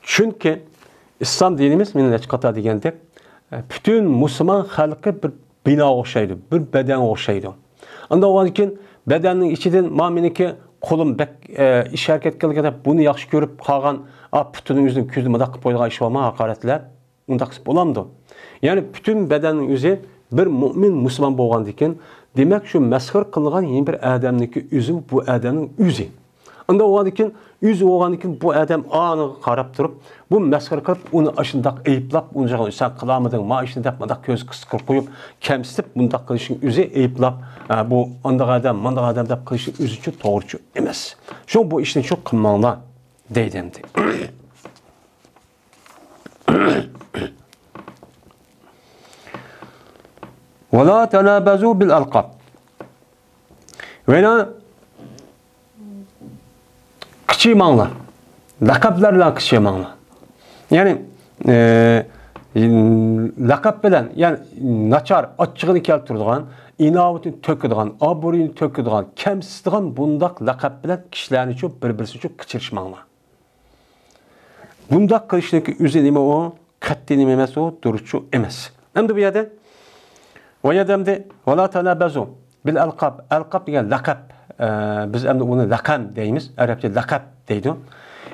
چۈنكى ئىسلام دىنىمىز، مېنى نەچچە قېتىم دېگەندەك، ئە، پۈتۈن مۇسۇلمان خەلقى بىر بىناغا ئوخشايدۇ، بىر بەدەنگە ئوخشايدۇ. ئاندىن بولغاندىن كېيىن بەدەننىڭ ئىچىدىن، ما مېنىڭكى قولۇم بەك، ئە، ئىش ھەرىكەت قىلىدىكەن دەپ بۇنى ياخشى كۆرۈپ قالغان، ئا، پۇتىنىڭ ئۆزىنى كۆزىنى مۇنداق قىلىپ قويىدىغان ئىش بارمۇ، ھاقارەتلەپ؟ ئۇنداق قىلسا بولامدۇ؟ يەنى پۈتۈن بەدەننىڭ ئۆزى بىر مۆمىن مۇسۇلمان بولغاندىكىن، دېمەك، شۇ مەسخىرە قىلغان يەنە بىر ئادەمنىڭكى ئۆزى بۇ ئادەمنىڭ ئۆزى. ئۇنداق بولغاندىكىن، ئۆزى بولغاندىكىن بۇ ئادەم ئانىغا قاراپ تۇرۇپ، بۇ مەسخىرە قىلىپ، ئۇنى ئاشۇنداق ئەيىبلاپ، ئۇنى سەن قىلالمىدىڭ، ما ئىشنى دەپ، مۇنداق كۆز قىسقۇرۇپ قويۇپ، كەمسىتىپ، مۇنداق قىلىشنىڭ ئۆزى ئەيىبلاپ، ئە، بۇ ئانداق ئادەم، مانداق ئادەم دەپ قىلىشنىڭ ئۆزىچۇ توغرىچۇ ئەمەس. شۇڭا بۇ ئىشنىچۇ قىلماڭلار دەيدۇ ئەمدى. ۋەلا تەنابەزۇ بىل ئەلقاب. ۋەلا قىچىماڭلار. لەقەبلەر بىلەن قىچىماڭلار. يەنى، ئە، لەقەب بىلەن، يەنى ناچار، ئاچچىقىنى كەلتۈرىدىغان، ئىناۋىتىنى تۆكىدىغان، ئابرۇيىنى تۆكىدىغان، كەمسىتىدىغان بۇنداق لەقەب بىلەن كىشىلەرنىچۇ بىر-بىرسىچۇ قىچىرىشماڭلار. بۇنداق قىلىشنىڭكى ئۆزى نېمە ئۇ؟ قەتئىي نېمە ئەمەس ئۇ؟ دۇرۇسچۇ ئەمەس. ئەمدى بۇ يەردە، بۇ يەردە ئەمدى، ۋەلا تەنابەزۇ بىل ئەلقاب. ئەلقاب دېگەن لەقەب. ئە، بىز ئەمدى ئۇنى لەقەم دەيمىز. ئەرەبچە لەقەب دەيدۇ.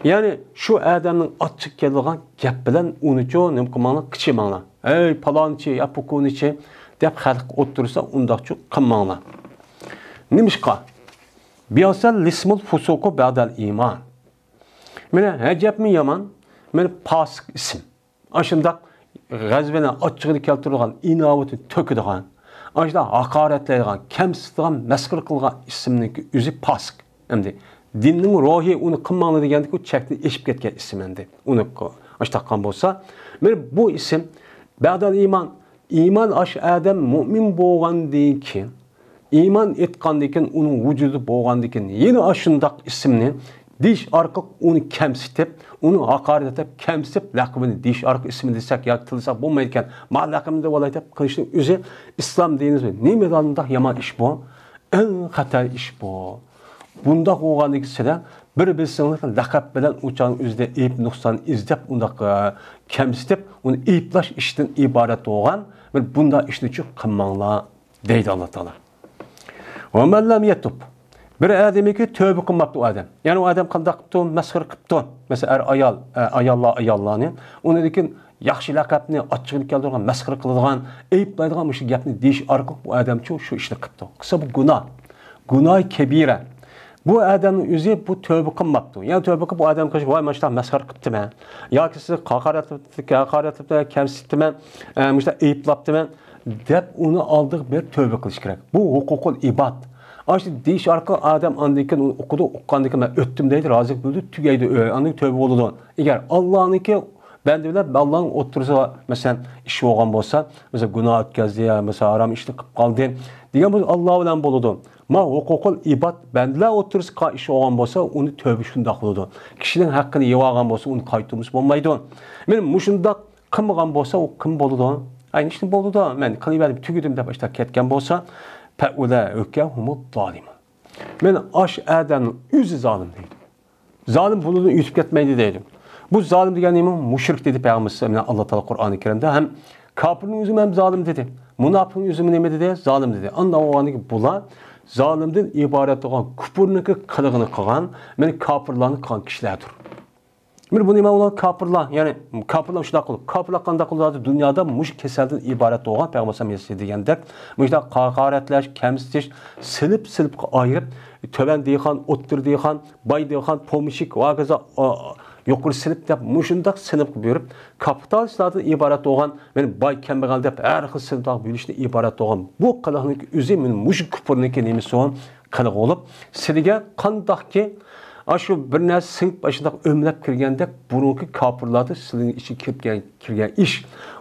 يەنى شۇ ئادەمنىڭ ئاچچىقى كېلىدىغان گەپ بىلەن ئۇنىچۇ نېمە قىلماڭلار، قىچىماڭلار. ئەي، پالانچى يا پۇكۇنىچى دەپ خەلق ئوتتۇرىسىدا ئۇنداقچۇ قىلماڭلار. نېمىشقا؟ بىئسەل لىسمۇل فۇسۇقۇ بەدەل ئىمان. مانا ئەجەبمۇ يامان، مانا پاسىق ئىسىم. ئاشۇنداق غەزىپىنى، ئاچچىقىنى كەلتۈرىدىغان، ئىناۋىتىنى تۆكىدىغان، ئاشۇنداق ھاقارەتلەيدىغان، كەمسىتىدىغان، مەسخىرە قىلىدىغان ئىسىمنىڭكى ئۆزى پاسىق. ئەمدى دىننىڭ روھى ئۇنى قىلماڭلار دېگەندىكى ئۇ چەكتىن ئېشىپ كەتكەن ئىسىم ئەمدى. ئۇنى ئاشۇنداق قىلغان بولسا، مانا بۇ ئىسىم بەدەل ئىمان، ئىمان ئاشۇ ئادەم مۇئمىن بولغاندىن كېيىن، ئىمان ئېيتقاندىن كېيىن، ئۇنىڭ ۋۇجۇدى بولغاندىن كېيىن، يەنە ئاشۇنداق ئىسىمنى دېيىش ئارقىلىق ئۇنى كەمسىتىپ، ئۇنى ھاقارەت ئېتىپ، كەمسىتىپ، لەقىمىنى دېيىش ئارقىلىق ئىسمىنى دېسەك ياكى تىللىساق بولمايدىكەن، ما لەقىمنى دەۋالاي دەپ قىلىشنىڭ ئۆزى ئىسلام دىنىمىزدا نېمە دېگەنداق يامان ئىش بۇ؟ ئەڭ خەتەر ئىش بۇ. بۇنداق بولغاندىكىن سىلەر بىر-بىرسىڭلار لەقەب بىلەن ئۇ چاغنىڭ ئۆزىدە ئەيىب نۇقسان ئىزدەپ، ئۇنداق، ئە، كەمسىتىپ، ئۇنى ئەيىبلەش ئىشتىن ئىبارەت بولغان بىر بۇنداق ئىشنى چۈ قىلماڭلار دەيدۇ ئاللا تائالا. ۋە مەن لەم يەتۇب. بىر ئادەمكى تۆبە قىلماپتۇ ئۇ ئادەم. يەنى ئۇ ئادەم قانداق قىپتۇ؟ مەسخىرە قىپتۇ. مەسىلەن، ئەر ئايال، ئە، ئاياللار ئاياللارنى. ئۇنىڭدىن كېيىن ياخشى لەقەبنى ئاچچىقىنى كەلتۈرىدىغان، مەسخىرە قىلىدىغان، ئەيىبلەيدىغان مۇشۇ گەپنى دېيىش ئارقىلىق بۇ ئادەمچۇ شۇ ئىشنى قىپتۇ. قىلسا بۇ گۇناھ. گۇناھ كەبىرە. بۇ ئادەمنىڭ ئۆزى بۇ تۆبە قىلماپتۇ. يەنى تۆبە قىلىپ بۇ ئادەمگە قىلىش، ۋاي، مانا شۇنداق مەسخىرە قىپتىمەن. ياكى سىزنى ھاقارەتلەپتىمەن، ھاقارەتلەپتىمەن، كەمسىتىپتىمەن، ئە، مۇشۇنداق ئەيىبلاپتىمەن دەپ ئۇنى ئالدىغا بېرىپ تۆبە قىلىش كېرەك. بۇ ھوقۇقۇل ئىباد. ئاشۇ دېيىش ئارقىلىق ئادەم ئاندىن كېيىن ئۇنى ئوقۇدى، ئوقۇغاندىن كېيىن مەن ئۆتتۈم دەيدۇ، رازىلىق بىلدۈرىدۇ، تۈگەيدۇ، ئۆ-، ئاندىن كېيىن تۆبە بولىدۇ. ئەگەر ئاللانىڭكى بەندە بىلەن ئاللانىڭ ئوتتۇرىسىدا، مەسىلەن، ئىش بولغان بولسا، مەسىلەن، گۇناھ ئۆتكەزدى يا مەسىلەن، ھارام ئىشنى قىلىپ قالدى دېگەن بولسا، ئاللا بىلەن بولىدۇ. ما ھوقۇقۇل ئىباد بەندىلەر ئوتتۇرىسىدا قىلغان ئىش بولغان بولسا، ئۇنى تۆبە شۇنداق قىلىدۇ. كىشىنىڭ ھەققىنى يېۋالغان بولسا، ئۇنى قايتۇرمىسا بولمايدۇ. مانا مۇشۇنداق قىلمىغان بولسا، ئۇ قىم بولىدۇ؟ ئەينى ئىشنى بولىدۇ، مەن قىلىۋەردىم، تۈگىدىم دەپ ئاشۇنداق كەتكەن بولسا، فەئۇلەئىكە ھۇمۇز زالىمۇن. مانا ئاشۇ ئادەمنىڭ ئۆزى زالىم دەيدۇ. زالىم بۇنىڭدىن ئۆتۈپ كەتمەيدۇ دەيدۇ. بۇ زالىم دېگەن نېمە؟ مۇشرىك دېدى پەيغەمبىرىمىز، مانا ئاللا تائالا قۇرئانى كەرىمدە ھەم كاپىرنىڭ ئۆزىمۇ ھەم زالىم دېدى. مۇناپىقنىڭ ئۆزىمۇ نېمە دېدى؟ زالىم دېدى. ئانداق بولغاندىكىن بۇلار زالىمدىن ئىبارەت بولغان كۇپۇرنىڭكى قىلىغىنى قىلغان، مانا كاپىرلارنى قىلغان كىشىلەردۇر. مانا بۇ نېمە بولغان؟ كاپىرلار، يەنى كاپىرلار شۇنداق قىلىدۇ. كاپىرلار قانداق قىلىدۇ؟ دۇنيادا مۇشۇ كېسەلدىن ئىبارەت بولغان پەيغەمبەر ئەلەيھىسسالام دېگەندەك، مۇشۇنداق ھاقارەتلەش، كەمسىتىش، سىنىپ-سىنىپقا ئايرىپ، تۆۋەن دېھقان، ئوتتۇرا دېھقان، باي دېھقان، پومېشچىك ۋە ھاكازا، ئا، يۇقىرى سىنىپ دەپ مۇشۇنداق سىنىپقا بۆلۈپ، كاپىتالىستلاردىن ئىبارەت بولغان، مانا باي كەمبەغەل دەپ ھەر خىل سىنىپلارغا بۆلۈشتىن ئىبارەت بولغان بۇ قىلىقنىڭ ئۆزى مانا مۇشۇ كۇپۇرنىڭكى نېمىسى ئۇ؟ قىلىق بولۇپ، سىلىگە قانداقكى ئاشۇ بىر نەرسە سىڭىپ، ئاشۇنداق ئۆمىلەپ كىرگەندەك، بۇرۇنقى كاپىرلاردا سىلىنىڭ ئىچىگە كىرىپ كەل-، كىرگەن ئىش.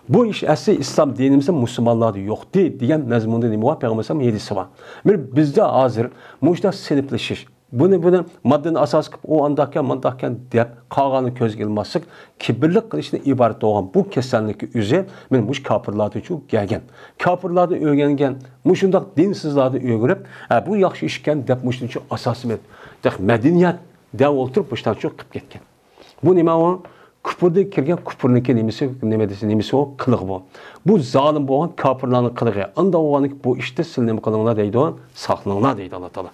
بۇ ئىش ئەسلى ئىسلام دىنىمىزدە مۇسۇلمانلاردا يوقتى دېگەن مەزمۇندا نېمە بار؟ پەيغەمبەر ئەلەيھىسسالام ھەدىسى بار. مانا بىزدە ھازىر مۇشۇنداق سىنىپلىشىش. بۇنى، بۇنى ماددىنى ئاساس قىلىپ، ئۇ ئانداقكەن، مانداقكەن دەپ قالغاننى كۆزگە ئىلماسلىق، كىبىرلىك قىلىشتىن ئىبارەت بولغان بۇ كېسەللىككە ئۆزى مانا مۇشۇ كاپىرلاردىنچۇ كەلگەن. كاپىرلاردىن ئۆگەنگەن، مۇشۇنداق دىنسىزلاردىن ئۆگىنىپ، ھە، بۇ ياخشى ئىشكەن دەپ مۇشۇنچە ئاساسىي مەد-، مەدەنىيەت دەپ ئولتۇرۇپ مۇشۇنداقچۇ قىلىپ كەتكەن. بۇ نېمە ئۇ؟ كۇپۇردىن كىرگەن كۇپۇرنىڭكى نېمىسى، نېمە دېسە، نېمىسى ئۇ؟ قىلىقى بۇ. بۇ زالىم بولغان كاپىرلارنىڭ قىلىقى. ئاندا بولغاندىكىن بۇ ئىشتا سىلەر نېمە قىلىڭلار دەيدۇ؟ ساقلىنىڭلار دەيدۇ ئاللا تائالا.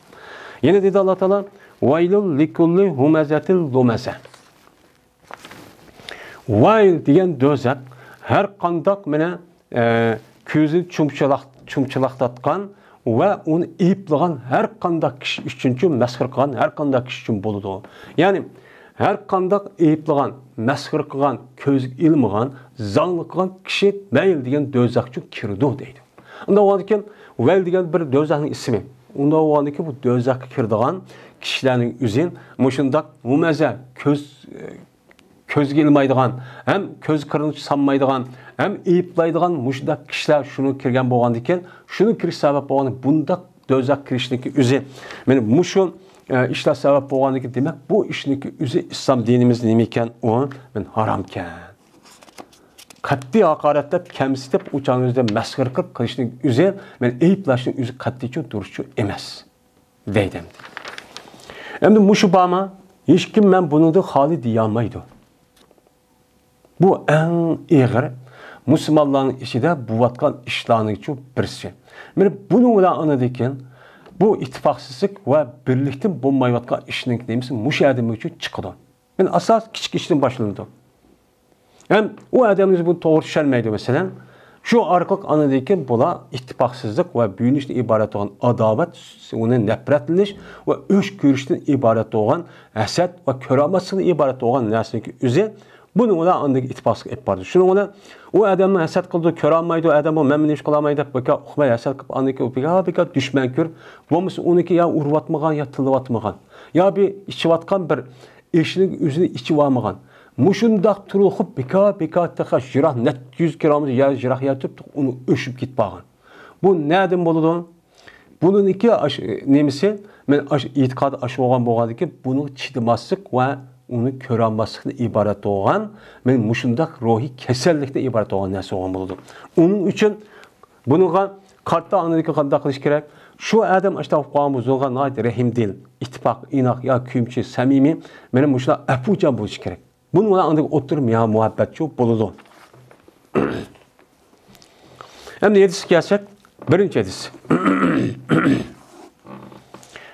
يەنە دېدى ئاللا تائالا، ۋەيلۇل لىكۇللى ھۇمەزەتىل لۇمەزە. ۋايل دېگەن دوزاخ ھەر قانداق مانا، ئە، كۆزىنى چۇمچىلاق-، چۇمچىلاقلاتقان، ۋە ئۇنى ئەيىبلىغان ھەر قانداق كىشى ئۈچۈنچۇ، مەسخىرە قىلغان ھەر قانداق كىشى ئۈچۈن بولىدۇ. يەنى ھەر قانداق ئەيىبلىغان، مەسخىرە قىلغان، كۆزگە ئىلمىغان، زاڭلىق قىلغان كىشى ۋەيل دېگەن دوزاخقا كىرىدۇ دەيدۇ. ئۇنداق بولغاندىكىن ۋەيل دېگەن بىر دوزاخنىڭ ئىسمى. ئۇنداق بولغاندىكىن بۇ دوزاخقا كىرىدىغان كىشىلەرنىڭ ئۆزى مۇشۇنداق ھۇمەزە، كۆز، كۆزگە ئىلمايدىغان، ھەم كۆز قىرىنى سانمايدىغان، ھەم ئەيىبلەيدىغان مۇشۇنداق كىشىلەر شۇنىڭ كىرگەن بولغاندىكىن، شۇنىڭ كىرىش سەۋەب بولغان بۇنداق دوزاخ كىرىشنىڭكى ئۆزى. مانا مۇشۇ، ئە، ئىشلار سەۋەب بولغاندىكىن، دېمەك، بۇ ئىشنىڭكى ئۆزى ئىسلام دىنىمىز نېمە ئىكەن، ئۇ مانا ھارامكەن. قەتئىي ھاقارەتلەپ، كەمسىتىپ، ئۇ چاغنىڭ ئۆزىدە مەسخىرە قىلىپ قىلىشنىڭ ئۆزى، مانا ئەيىبلەشنىڭ ئۆزى قەتئىيچۇ دۇرۇسچۇ ئەمەس. دەيدۇ. ئەمدى مۇشۇ بارمۇ؟ ھېچكىم مەن بۇنىڭدىن خالىي دېيەلمەيدۇ. بۇ ئەڭ ئېغىر مۇسۇلمانلارنىڭ ئىچىدە بولۇۋاتقان ئىشلارنىڭچۇ بىرسى. مانا بۇنىڭ بىلەن ئاندىن كېيىن بۇ ئىتتىپاقسىزلىق ۋە بىرلىكتىن بولمايۋاتقان ئىشنىڭ نېمىسى مۇشۇ ئادەمگىچۇ چىقىدۇ. مانا ئاساس كىچىك ئىشتىن باشلىنىدۇ. ھەم ئۇ ئادەمنىڭ بۇنى توغرا چۈشەنمەيدۇ، مەسىلەن. شۇ ئارقىلىق ئاندىن كېيىن بۇلار ئىتتىپاقسىزلىق ۋە بۆلۈنۈشتىن ئىبارەت بولغان ئاداۋەت، ئۇنى نەپرەتلىنىش ۋە ئۆچ كۆرۈشتىن ئىبارەت بولغان ھەسەت ۋە كۆرەلمەسلىكتىن ئىبارەت بولغان نەرسىنىڭكى ئۆزى بۇنىڭ بىلەن ئاندىن ئىتتىپاقسىزلىق ئېلىپ بارىدۇ. شۇنىڭ بىلەن ئۇ ئادەمنى ھەسەت قىلىدۇ، كۆرەلمەيدۇ، ئادەم بۇ مەن بۇنى ئىش قىلالماي دەپ بىكار ئۇقماي ھەسەت قىلىپ، ئاندىن كېيىن بىكار، بىكار دۈشمەن كۆرۈپ، بولمىسا ئۇنىڭكى يا ئۇرۇۋاتمىغان، يا تىللىۋاتمىغان، يا بىر ئىچىۋاتقان بىر ئېشىنىڭ ئۆزىنى ئىچىۋالمىغان. مۇشۇنداق تۇرۇلۇپ بىكار، بىكار تېخى يىراق نەچچە يۈز كىلومېتىر يەر، يىراق يەر تۇرۇپ، ئۇنى ئۆچۈپ كېتىپ قالغان. بۇ نەدىن بولىدۇ؟ بۇنىڭكى ئاش-، نېمىسى، مەن ئاش-، ئېتىقادى ئاشۇ بولغان بولغاندىكىن، بۇنىڭغا چىدىماسلىق ۋە ئۇنى كۆرەلمەسلىكتىن ئىبارەت بولغان، مەن مۇشۇنداق روھىي كېسەللىكتىن ئىبارەت بولغان نەرسە بولغان بولىدۇ. ئۇنىڭ ئۈچۈن بۇنىڭغا قارتا ئاندىن كېيىن قانداق قىلىش كېرەك؟ شۇ ئادەم ئاشۇنداق بولۇپ قالغان بولسا، ناھايىتى رەھىمدىل، ئىتتىپاق، ئىناق يا كۆيۈمچى، سەمىمىي، مانا مۇشۇنداق ئەپۇچان بولۇشى كېرەك. بۇنىڭ بىلەن ئاندىن ئوتتۇرا مېھىر مۇھەببەتچۇ بولىدۇ. ئەمدى ھەدىسكە كەلسەك، بىرىنچى ھەدىس.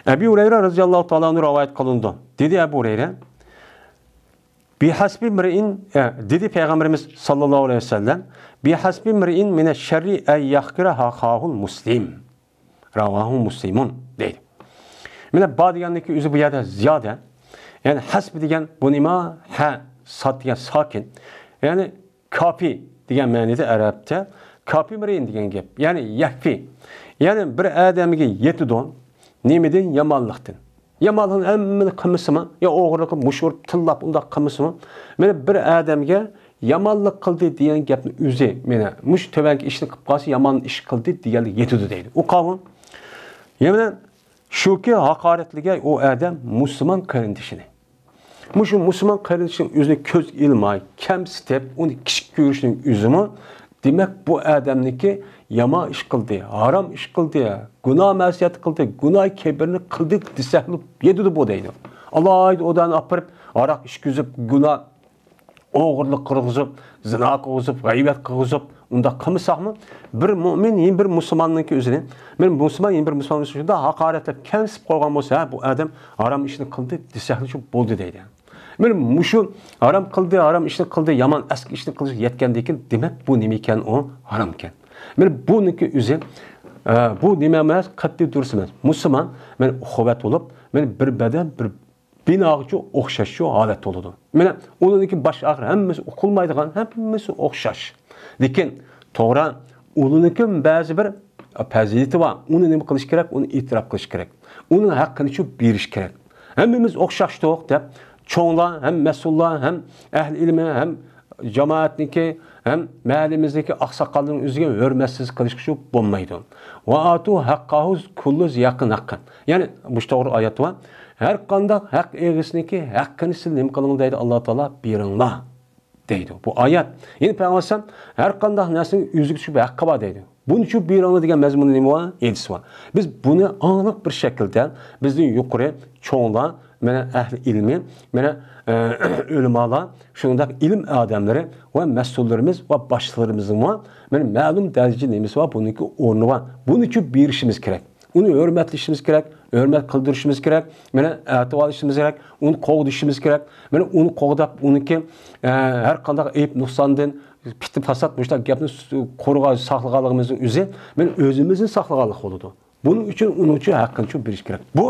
ئەبۇ ھۇرەيرە رەزىياللاھۇ تائالا ئەنھۇ رىۋايەت قىلىنىدۇ. دېدى ئەبۇ ھۇرەيرە، بىھەسبى مرئىن، ئە، دېدى پەيغەمبىرىمىز ساللاللاھۇ ئەلەيھى ۋەسەللەم، بىھەسبى مرئىن مىنەششەررى ئەن يەھقىرە ئەخاھۇل مۇسلىم. رەۋاھۇ مۇسلىمۇن دەيدۇ. مانا با دېگەننىڭكى ئۆزى بۇ يەردە زىيادە. يەنى ھەسبى دېگەن بۇ نېمە؟ ھە، ساد دېگەن ساكىن. يەنى كاپى دېگەن مەنىدە ئەرەبچە. كاپى مرئىن دېگەن گەپ. يەنى يەكفى. يەنى بىر ئادەمگە يېتىدۇ. نېمىدىن؟ يامانلىقتىن. يامانلىقنى ھەممىنى قىلمىسىمۇ، يا ئوغرىلىق قىلىپ، مۇشۇ ئۇرۇپ، تىللاپ، ئۇنداق قىلمىسىمۇ، مانا بىر ئادەمگە يامانلىق قىلدى دېگەن گەپنىڭ ئۆزى، مانا مۇشۇ تۆۋەنكى ئىشنى قىلىپ قالسا، يامان ئىش قىلدى دېگەنلىك يېتىدۇ دەيدۇ. ئۇ قاۋۇل. يەنە شۇكى، ھاقارەتلىگەن ئۇ ئادەم مۇسۇلمان قېرىندىشىنى. مۇشۇ مۇسۇلمان قېرىندىشىنىڭ ئۆزىنى كۆزگە ئىلماي، كەمسىتىپ، ئۇنى كىچىك كۆرۈشنىڭ ئۆزىمۇ، دېمەك، بۇ ئادەمنىڭكى يامان ئىش قىلدى، ھارام ئىش قىلدى، گۇناھ مەسىيەت قىلدى، گۇناھ كەبىرىنى قىلدى دېسەكلا يېتىدۇ بۇ دەيدۇ. ئالاھىدە ئۇ ئادەمنى ئاپىرىپ، ھاراق ئىچكۈزۈپ، گۇناھ، ئوغرىلىق قىلغۇزۇپ، زىنا قىلغۇزۇپ، غەيۋەت قىلغۇزۇپ، ئۇنداق قىلمىساقمۇ، بىر مۆمىن، يەنە بىر مۇسۇلماننىڭكى ئۆزىنى، بىر مۇسۇلمان، يەنە بىر مۇسۇلماننى شۇنداق ھاقارەتلەپ، كەمسىتىپ قويغان بولسا، ھە، بۇ ئادەم ھارام ئىشنى قىلدى دېسەكلا شۇ بولدى دەيدۇ. مانا مۇشۇ ھارام قىلدى، ھارام ئىشنى قىلدى، يامان ئەسكى ئىشنى قىلدى يەتكەندىن كېيىن، دېمەك، بۇ نېمە ئىكەن؟ ئۇ ھارام ئىكەن. مانا بۇنىڭكى ئۆزى، ئە، بۇ نېمە ئەمەس؟ قەتئىي دۇرۇس ئەمەس. مۇسۇلمان، مانا ئۇخۇۋەت بولۇپ، مانا بىر بەدەن، بىر بىناغىچۇ ئوخشاشچۇ ھالەت بولىدۇ. مانا ئۇنىڭكى باش ئاخىر ھەممىسى ئۇقۇلمايدىغان، ھەممىسى ئوخشاش. لېكىن توغرا، ئۇنىڭكى بەزى بىر پەزىلىتى بار. ئۇنى نېمە قىلىش كېرەك؟ ئۇنى ئېتىراپ قىلىش كېرەك. ئۇنىڭ ھەققىنىچۇ بېرىش كېرەك. ھەممىمىز ئوخشاشتۇق دەپ، چوڭلار ھەم مەسئۇللار ھەم ئەھلى ئىلمى ھەم جامائەتنىڭكى ھەم مەھەللىمىزدىكى ئاقساقاللارنىڭ ئۆزىگە ھۆرمەتسىزلىك قىلىشقىچۇ بولمايدۇ. ۋە ئاتۇ ھەققاھۇ كۇللۇ زى ھەققىن ھەققە. يەنى مۇشۇ توغرا ئايەت بار. ھەر قانداق ھەق ئىگىسىنىڭكى ھەققىنى سىز نېمە قىلىڭ دەيدۇ ئاللا تائالا، بېرىڭلار دەيدۇ. بۇ ئايەت. يەنە پەيغەمبەر ئەلەيھىسسالام ھەر قانداق نەرسىنىڭ ئۆزىگە چۈشۈپ ھەققى بار دەيدۇ. بۇنىچۇ بېرىڭلار دېگەن مەزمۇندا نېمە بار؟ ھەدىس بار. بىز بۇنى ئاڭلىق بىر شەكىلدە بىزدىن يۇقىرى چوڭلار، مانا ئەھلى ئىلمى، مانا، ئە، ئۆلىمالار، شۇنداق ئىلىم ئادەملىرى ۋە مەسئۇللىرىمىز ۋە باشلىرىمىزنىڭمۇ مانا مەلۇم دەرىجىدە نېمىسى بار؟ بۇنىڭكى ئورنى بار. بۇنىچۇ بېرىشىمىز كېرەك. ئۇنى ھۆرمەتلىشىمىز كېرەك، ھۆرمەت قىلدۇرۇشىمىز كېرەك، مانا ئەتىۋارلىشىمىز كېرەك، ئۇنى قوغدىشىمىز كېرەك. مانا ئۇنى قوغداپ، ئۇنىڭكى، ئە، ھەر قانداق ئەيىب نۇقساندىن، پىتنە پاسات مۇشۇنداق گەپنى س-، قورغا ساقلىغانلىقىمىزنىڭ ئۆزى، مانا ئۆزىمىزنى ساقلىغانلىق بولىدۇ. بۇنىڭ ئۈچۈن ئۇنىڭ ئۈچۈن ھەققىنى چوقۇم بېرىش كېرەك. بۇ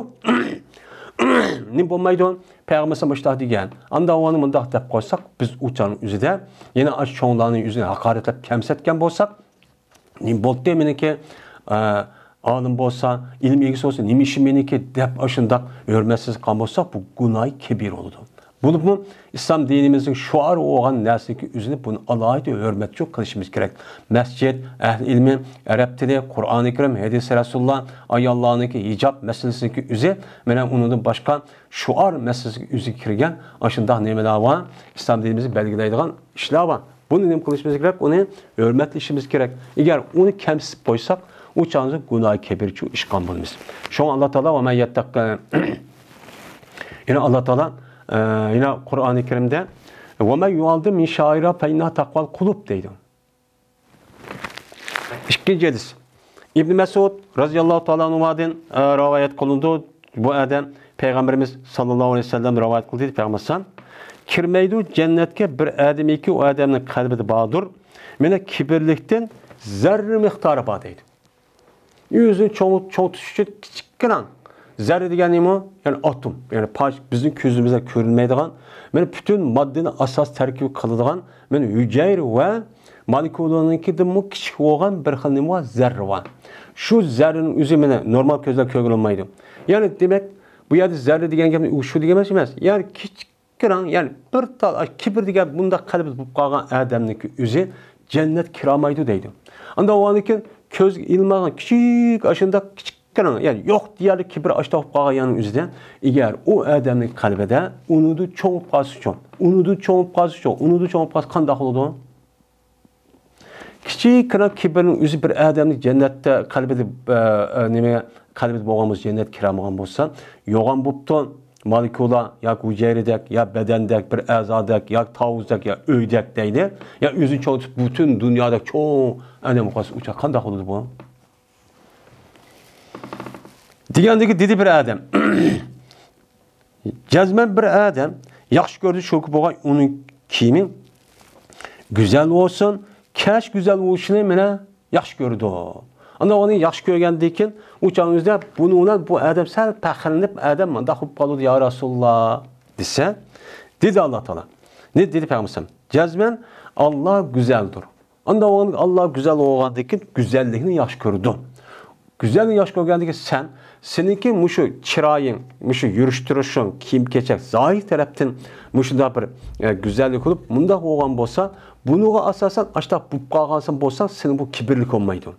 نېمە بولمايدۇ؟ پەيغەمبەر مۇشۇنداق دېگەن. ئاندا ئۇنى مۇنداق دەپ قويساق، بىز ئۇ چاغنىڭ ئۆزىدە يەنە ئاشۇ چوڭلارنىڭ يۈزىنى ھاقارەتلەپ، كەمسىتكەن بولساق، نېمە بولدى مېنىڭكى، ئە، ئالىم بولسا، ئىلىم ئىگىسى بولسا، نېمە ئىشىم مېنىڭكى دەپ ئاشۇنداق ھۆرمەتسىز قىلغان بولساق، بۇ گۇناھى كەبىرە بولىدۇ. بولۇپمۇ ئىسلام دىنىمىزنىڭ شوئارى بولغان نەرسىنىڭكى ئۆزىنى بۇنى ئالاھىدە ھۆرمەتچۇ قىلىشىمىز كېرەك. مەسچىت، ئەھلى ئىلمى، ئەرەب تىلى، قۇرئانى كەرىم، ھەدىسى رەسۇلۇللا، ئاياللارنىڭكى ھىجاب مەسىلىسىنىڭكى ئۆزى، مانا ئۇنىڭدىن باشقا شوئار مەسىلىسىگە ئۆزىگە كىرگەن ئاشۇنداق نېمىلەر بار، ئىسلام دىنىمىزنى بەلگىلەيدىغان ئىشلار بار. بۇنى نېمە قىلىشىمىز كېرەك؟ ئۇنى ھۆرمەتلىشىمىز كېرەك. ئەگەر ئۇنى كەمسىتىپ قويساق، ئۇ چاغدا گۇناھى كەبىرە ئىشقان بولىمىز. شۇڭا ئاللا تائالا ۋە مەن يەتتەق-، يەنى ئاللا تائالا، ئە، يەنە قۇرئانى كەرىمدە، «ۋە مەن يۇئەززىم مىن شائىرە فەئىننەھا تەقۋەل قۇلۇب» دەيدۇ. ئىككىنچى ھەدىس. ئىبن مەسئۇد رازىياللاھۇ تائالا ئەنھۇدىن، ئە، رىۋايەت قىلىنىدۇ. بۇ ئادەم پەيغەمبىرىمىز ساللاللاھۇ ئەلەيھى ۋەسەللەم رىۋايەت قىلدى، پەيغەمبەر ئەلەيھىسسالام، «كىرمەيدۇ جەننەتكە بىر ئادەمكى، ئۇ ئادەمنىڭ قەلبىدە باردۇر، مانا كىبىرلىكتىن زەررە مىقدارى بار» دەيدۇ. ئۆزىنى چوڭ، چوڭ تۇتۇش ئۈچۈن كىچىككىنە زەررە دېگەن نېمە؟ يەنى ئاتوم، يەنى پارچە، بىزنىڭ كۆزىمىزگە كۆرۈنمەيدىغان، مانا پۈتۈن ماددىنى ئاساس تەركىبى قىلىدىغان، مانا ھۈجەيرە ۋە مولېكۇلىنىڭكىدىنمۇ كىچىك بولغان بىر خىل نېمە بار؟ زەررە بار. شۇ زەررىنىڭ ئۆزى مانا نورمال كۆزلەر كۆرگىلى بولمايدۇ. يەنى دېمەك، بۇ يەردە زەررە دېگەن گەپ شۇ دېگەن ئەمەس، ئەمەس. يەنى كىچىك كىرىڭ، يەنى بىر تال، ئاي، كىبىر دېگەن بۇنداق قەلبىدە بولۇپ قالغان ئادەمنىڭكى ئۆزى جەننەتكە كىرالمايدۇ دەيدۇ. ئاندا ئۇنىڭدىن كېيىن كۆزگە ئىلمىغان كىچىك، ئاشۇنداق كىچىك كىرىڭ، يەنى يوق دېيەرلىك كىبىر ئاشتاق بولۇپ قالغان يەرنىڭ ئۆزىدە، ئەگەر ئۇ ئادەمنىڭ قەلبىدە ئۇنىڭدىن چوڭ بولۇپ قالسىچۇ، ئۇنىڭدىن چوڭ بولۇپ قالسىچۇ، ئۇنىڭدىن چوڭ بولۇپ قالسا قانداق بولىدۇ؟ كىچىككىنە كىبىرنىڭ ئۆزى بىر ئادەمنى جەننەتتە قەلبىدە، ئە، ئە، نېمە، قەلبىدە بولغان بولسا، جەننەتكە كىرەلمىگەن بولسا، يوغان بوپتۇ. مولېكۇلا ياكى ھۈجەيرىدەك، يا بەدەندەك، بىر ئەزادەك، يا تاۋۇزدەك، يا ئۆيدەك دەيلى. يا ئۆزىنى چوڭ تۇتۇپ، پۈتۈن دۇنيادەك چوڭ ئادەم بولسا، ئۇ چاغ قانداق بولىدۇ بۇ؟ دېگەندىكى دېدى بىر ئادەم. جەزمەن بىر ئادەم ياخشى كۆردى، شۇكى بولغان ئۇنىڭ كىيىمى گۈزەل بولسۇن، كەچ گۈزەل بولۇشىنى مانا ياخشى كۆرىدۇ. ئانا ئۇنى ياخشى كۆرگەندىن كېيىن، ئۇ چاغنىڭ ئۆزىدە بۇنىڭ بىلەن بۇ ئادەم سەل پەخىرلىنىپ، ئادەم مۇنداق بولۇپ قالىدۇ، يا رەسۇلاللا، دېسە، دېدى ئاللا تائالا. نېمە دېدى پەيغەمبەر؟ جەزمەن ئاللا گۈزەلدۇر. ئاندا ئاللا گۈزەل بولغاندىن كېيىن گۈزەللىكنى ياخشى كۆرىدۇ. گۈزەلنى ياخشى كۆرگەندىن كېيىن سەن، سېنىڭكى مۇشۇ چىرايىڭ، مۇشۇ يۈرۈش تۇرۇشۇڭ، كىيىم-كېچەك زاھىر تەرەپتىن مۇشۇنداق بىر، ئە، گۈزەللىك بولۇپ، مۇنداق بولغان بولسا، بۇنىڭغا ئاساسەن ئاشتاق بولۇپ قالغانسەن بولساڭ، سېنىڭ بۇ كىبىرلىك بولمايدۇ.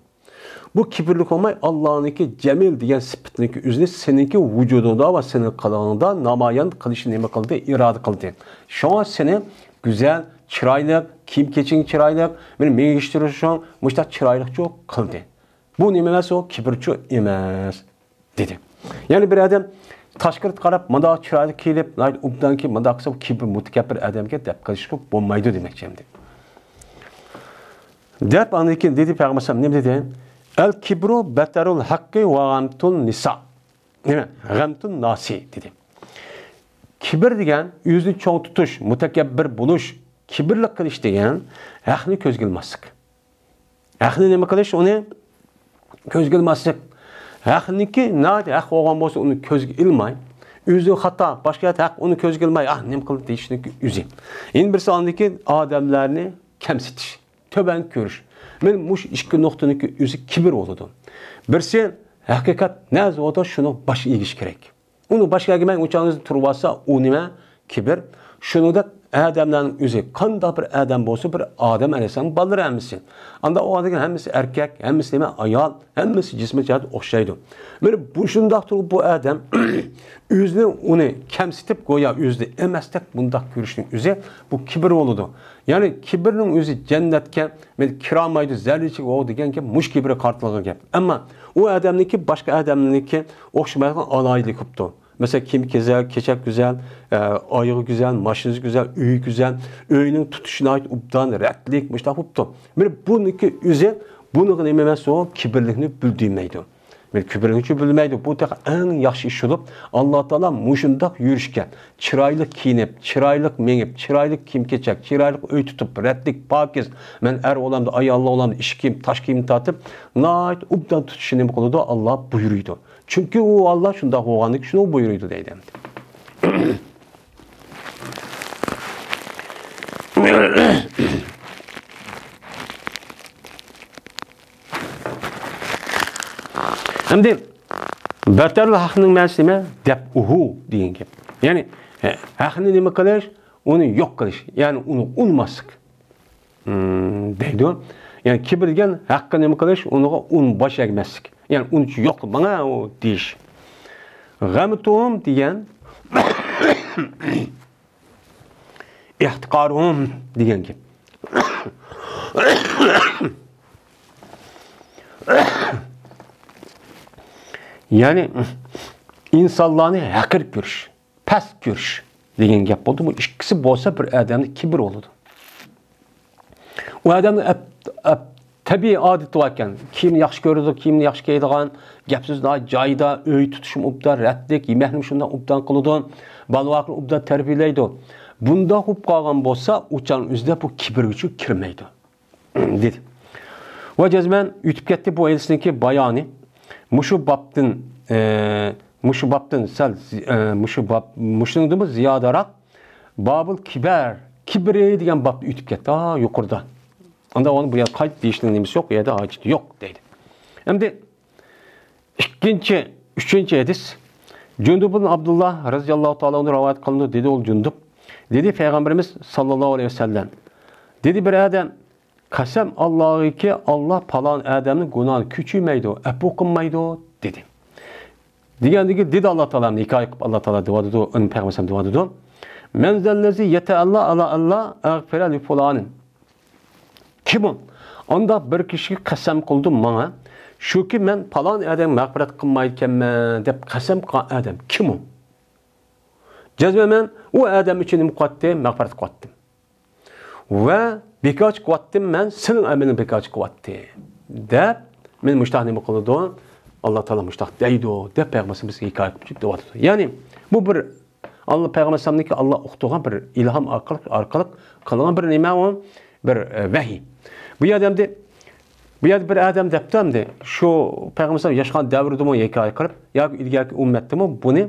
بۇ كىبىرلىك بولماي، ئاللانىڭكى جەمىل دېگەن سۈپىتىنىڭكى ئۆزىنى سېنىڭكى ۋۇجۇدۇڭدا ۋە سېنىڭ قىلىقىڭدا نامايان قىلىشنى نېمە قىلدى؟ ئىرادە قىلدى. شۇڭا سېنى گۈزەل، چىرايلىق، كىيىم-كېچىڭ چىرايلىق، مېنى مېڭىشتۇرۇشۇڭ مۇشتاق چىرايلىقچۇ قىلدى. بۇ نېمە ئەمەس، ئۇ كىبىرچۇ ئەمەس، دېدى. يەنى بىر ئادەم تاشقىرىغا قاراپ، مۇنداق چىرايلىق كىيىلىپ، ناھايىتى ئوبدان كىيىپ، مۇنداق قىلسا، ئۇ كىبىر مۇتەكەببىر ئادەمگە دەپ قىلىشقا بولمايدۇ دېمەكچى ئەمدى. دەپ، ئاندىن كېيىن دېدى پەيغەمبەر ئەلەيھىسسالام، نېمە دېدى؟ «ئەل كىبرۇ بەتەرۇل ھەققى ۋە غەمتۇن نىسا.» نېمە؟ «غەمتۇن ناسى» دېدى. كىبىر دېگەن ئۆزىنى چوڭ تۇتۇش، مۇتەكەببىر بولۇش، كىبىرلىك قىلىش دېگەن ھەقنى كۆزگە ئىلماسلىق. ھەقنى نېمە قىلىش؟ ئۇنى كۆزگە ئىلماسلىق. ھەقنىڭكى ناھايىتى ھەق بولغان بولسا، ئۇنى كۆزگە ئىلماي، ئۆزىنىڭ خاتا، باشقا يەردە ھەق، ئۇنى كۆزگە ئىلماي، «ئاھ، نېمە قىلدى» دېيىشنىڭكى ئۆزى. يەنە بىرسى ئاندىكى ئادەملەرنى كەمسىتىش، تۆۋەن كۆرۈش. مانا مۇشۇ ئىككى نۇقتىنىڭكى ئۆزى كىبىر بولىدۇ. بىرسى ھەقىقەت نەزىۋاتا شۇنىڭ باشقا ئىگىش كېرەك. ئۇنى باشقا ئەگىمەي ئۇچاڭىزنى تۇرۇۋالسا، ئۇ نېمە؟ كىبىر. شۇنىڭدەك ئادەملەرنىڭ ئۆزى، قانداق بىر ئادەم بولسا، بىر ئادەم ئەلەيھىسسالام بالىلىرى ھەممىسى. ئاندا ئۇ ئادەمگە ھەممىسى ئەركەك، ھەممىسى نېمە؟ ئايال، ھەممىسى جىسمىي جەھەتتە ئوخشايدۇ. مانا مۇشۇنداق تۇرۇپ بۇ ئادەم ئۆزىنى ئۇنى كەمسىتىپ، گويا ئۆزىدە ئەمەستەك بۇنداق كۆرۈشنىڭ ئۆزى بۇ كىبىر بولىدۇ. يەنى كىبىرنىڭ ئۆزى جەننەتكە مەن كىرالمايدۇ، زەررىچىك ئوغ دېگەن گەپ مۇشۇ كىبىرگە قارىتىلغان گەپ. ئەمما ئۇ ئادەمنىڭكى باشقا ئادەمنىڭكى ئوخشىمايدىغان ئالاھىدىلىكى بوپتۇ. مەسىلەن، كىيىم كېچەك، كېچەك گۈزەل، ئە، ئايىغى گۈزەل، ماشىنىسى گۈزەل، ئۆيى گۈزەل، ئۆيىنىڭ تۇتۇشى ناھايىتى ئوبدان، رەتلىك، مۇشۇنداق بوپتۇ. مانا بۇنىڭكى ئۆزى بۇنىڭغا نېمە ئەمەس، ئۇ كىبىرلىكنى بىلدۈرمەيدۇ. بىر كىبىرلىگۈچى بىلمەيدۇ. بۇ تېخى ئەڭ ياخشى ئىش بولۇپ، ئاللا تائالا مۇشۇنداق يۈرۈشكە، چىرايلىق كىيىنىپ، چىرايلىق مېڭىپ، چىرايلىق كىيىم-كېچەك، چىرايلىق ئۆي تۇتۇپ، رەتلىك، پاكىز، مەن ئەر بولامدا، ئايال بولامدا، ئىش كىيىم، تاش كىيىمنى تارتىپ، ناھايىتى ئوبدان تۇتۇشنى نېمە قىلىدۇ؟ ئاللا بۇيرۇيدۇ. چۈنكى ئۇ ئاللا شۇنداق بولغاندىكىن شۇنى بۇيرۇيدۇ دەيدۇ ئەمدى. ئەمدى بەتەرلىل ھەقنىڭ مەنىسى نېمە؟ دەپئۇھۇ دېگەن گەپ. يەنى ھەقنى نېمە قىلىش؟ ئۇنى يوق قىلىش. يەنى ئۇنى ئۇنىماسلىق. ھىم، دەيدۇ. يەنى كىبىر دېگەن ھەققە نېمە قىلىش؟ ئۇنىڭغا ئۇن باش ئەگمەسلىك. يەنى ئۇنچە يوق، ماڭا ئۇ دېيىش. غەمتۇم دېگەن ئىھتىقارۇم دېگەن گەپ. يەنى ئىنسانلارنى ھەقىر كۆرۈش، پەس كۆرۈش دېگەن گەپ بولدى. بۇ ئىككىسى بولسا بىر ئادەمدە كىبىر بولىدۇ. ئۇ ئادەمنىڭ ئەپ-، ئەپ-، تەبىئىي ئادىتى باركەن. كىيىمنى ياخشى كۆرىدۇ، كىيىمنى ياخشى كىيىدىغان، گەپ سۆز ناھايىتى جايىدا، ئۆي تۇتۇشىمۇ ئوبدان، رەتلىك، يېمەكنىمۇ شۇنداق ئوبدان قىلىدۇ، بالىلارنى ئوبدان تەربىيەلەيدۇ. بۇنداق بولۇپ قالغان بولسا، ئۇ چاغنىڭ ئۆزىدە بۇ كىبىرگە چۈشۈپ كىرمەيدۇ. دېدى. ۋە جەزمەن ئۆتۈپ كەتتى بۇ ھەدىسنىڭكى بايانى. مۇشۇ بابتىن، ئە، مۇشۇ بابتىن سەل زى-، ئە، مۇشۇ باب، مۇشۇنىڭدىنمۇ زىيادىراق بابۇل كىبەر، كىبرى دېگەن بابتا ئۆتۈپ كەتتى. ھا، يۇقىرىدا. ئاندا ئۇنى بۇ يەردە قايتا دېيىشنىڭ نېمىسى يوق، ئۇ يەردە ھاجىتى يوق دەيدۇ. ئەمدى ئىككىنچى، ئۈچىنچى ھەدىس. جۇندۇب ئىبن ئابدۇللا رەزىياللاھۇ تائالا ئەنھۇ رىۋايەت قىلىنىدۇ، دېدى ئۇ جۇندۇب. دېدى پەيغەمبىرىمىز ساللاللاھۇ ئەلەيھى ۋەسەللەم. دېدى بىر ئادەم، قەسەم ئاللاغىكى، ئاللا پالان ئادەمنىڭ گۇناھىنى كۆچۈرمەيدۇ، ئەپۇ قىلمايدۇ، دېدى. دېگەندىكى، دېدى ئاللا تائالا، ھېكايە قىلىپ ئاللا تائالا دېۋاتىدۇ، ئۇنى پەيغەمبەر دېۋاتىدۇ. مەن زەللەزى يەتەئەللا ئالا ئەللا ئەغفىرە لىفۇلانىن. كىم ئۇ؟ ئانداق بىر كىشىگە قەسەم قىلدىم ماڭا، شۇكى مەن پالان ئادەمگە مەغپىرەت قىلمايدىكەنمەن دەپ قەسەم قىلغان ئادەم كىم ئۇ؟ جەزمەن مەن ئۇ ئادەم ئۈچۈن نېمە قىلاتتىم؟ مەغپىرەت قىلاتتىم. ۋە بىكارچى قىلاتتىم، مەن سېنىڭ ئەمىلىڭ بىكارچى قىلاتتى دەپ، مېنى مۇشتاق نېمە قىلىدۇ؟ ئاللا تائالا مۇشتاق دەيدۇ دەپ پەيغەمبىرىمىز ھېكايە قىلىپ دەۋاتىدۇ. يەنى بۇ بىر ئاللا پەيغەمبەر ئەلەيھىسسالامنىڭكى ئاللا ئۇقتۇرغان بىر ئىلھام ئارقىلىق، ئارقىلىق قىلغان بىر نېمە ئۇ؟ بىر، ئە، ۋەھىي. بۇ يەردە ئەمدى، بۇ يەردە بىر ئادەم دەپتۇ ئەمدى، شۇ پەيغەمبەر ئەلەيھىسسالام ياشىغان دەۋرىدىمۇ ھېكايە قىلىپ، ياكى ئىلگەركى ئۈممەتتىمۇ بۇنى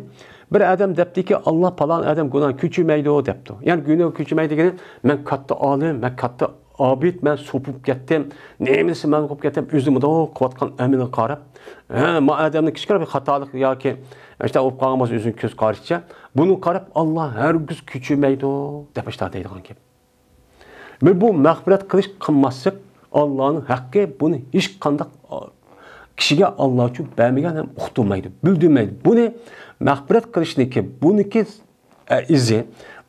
بىر ئادەم دەپتىكى، ئاللا پالان ئادەم گۇناھنى كۆچۈرمەيدۇ دەپتۇ. يەنى گۇناھ كۆچۈرمەيدۇ دېگىنى، مەن كاتتا ئالىم، مەن كاتتا ئابىد، مەن سوپى بولۇپ كەتتىم، نېمىسى مەن قىلىپ كەتتىم، ئۆزى مۇنداق قىلىۋاتقان ئەمىلىگە قاراپ، ھە، ما ئادەمنىڭ كىچىككىنە بىر خاتالىق ياكى ئىشتا بولۇپ قالغان بولسا ئۆزىنىڭ كۆز قارىشىچە، بۇنىڭغا قاراپ، ئاللا ھەرگىز كۆچۈرمەيدۇ دەپ ئىشتا دەيدىغان گەپ. بىر بۇ مەغپىرەت قىلىش قىلماسلىق ئاللانىڭ ھەققى، بۇنى ھېچقانداق كىشىگە ئاللا ئۈچۈن بەرمىگەن ھەم ئۇقتۇرمايدۇ، بىلدۈرمەيدۇ. بۇنى مەغپىرەت قىلىشنىكى، بۇنىكى ئىزى،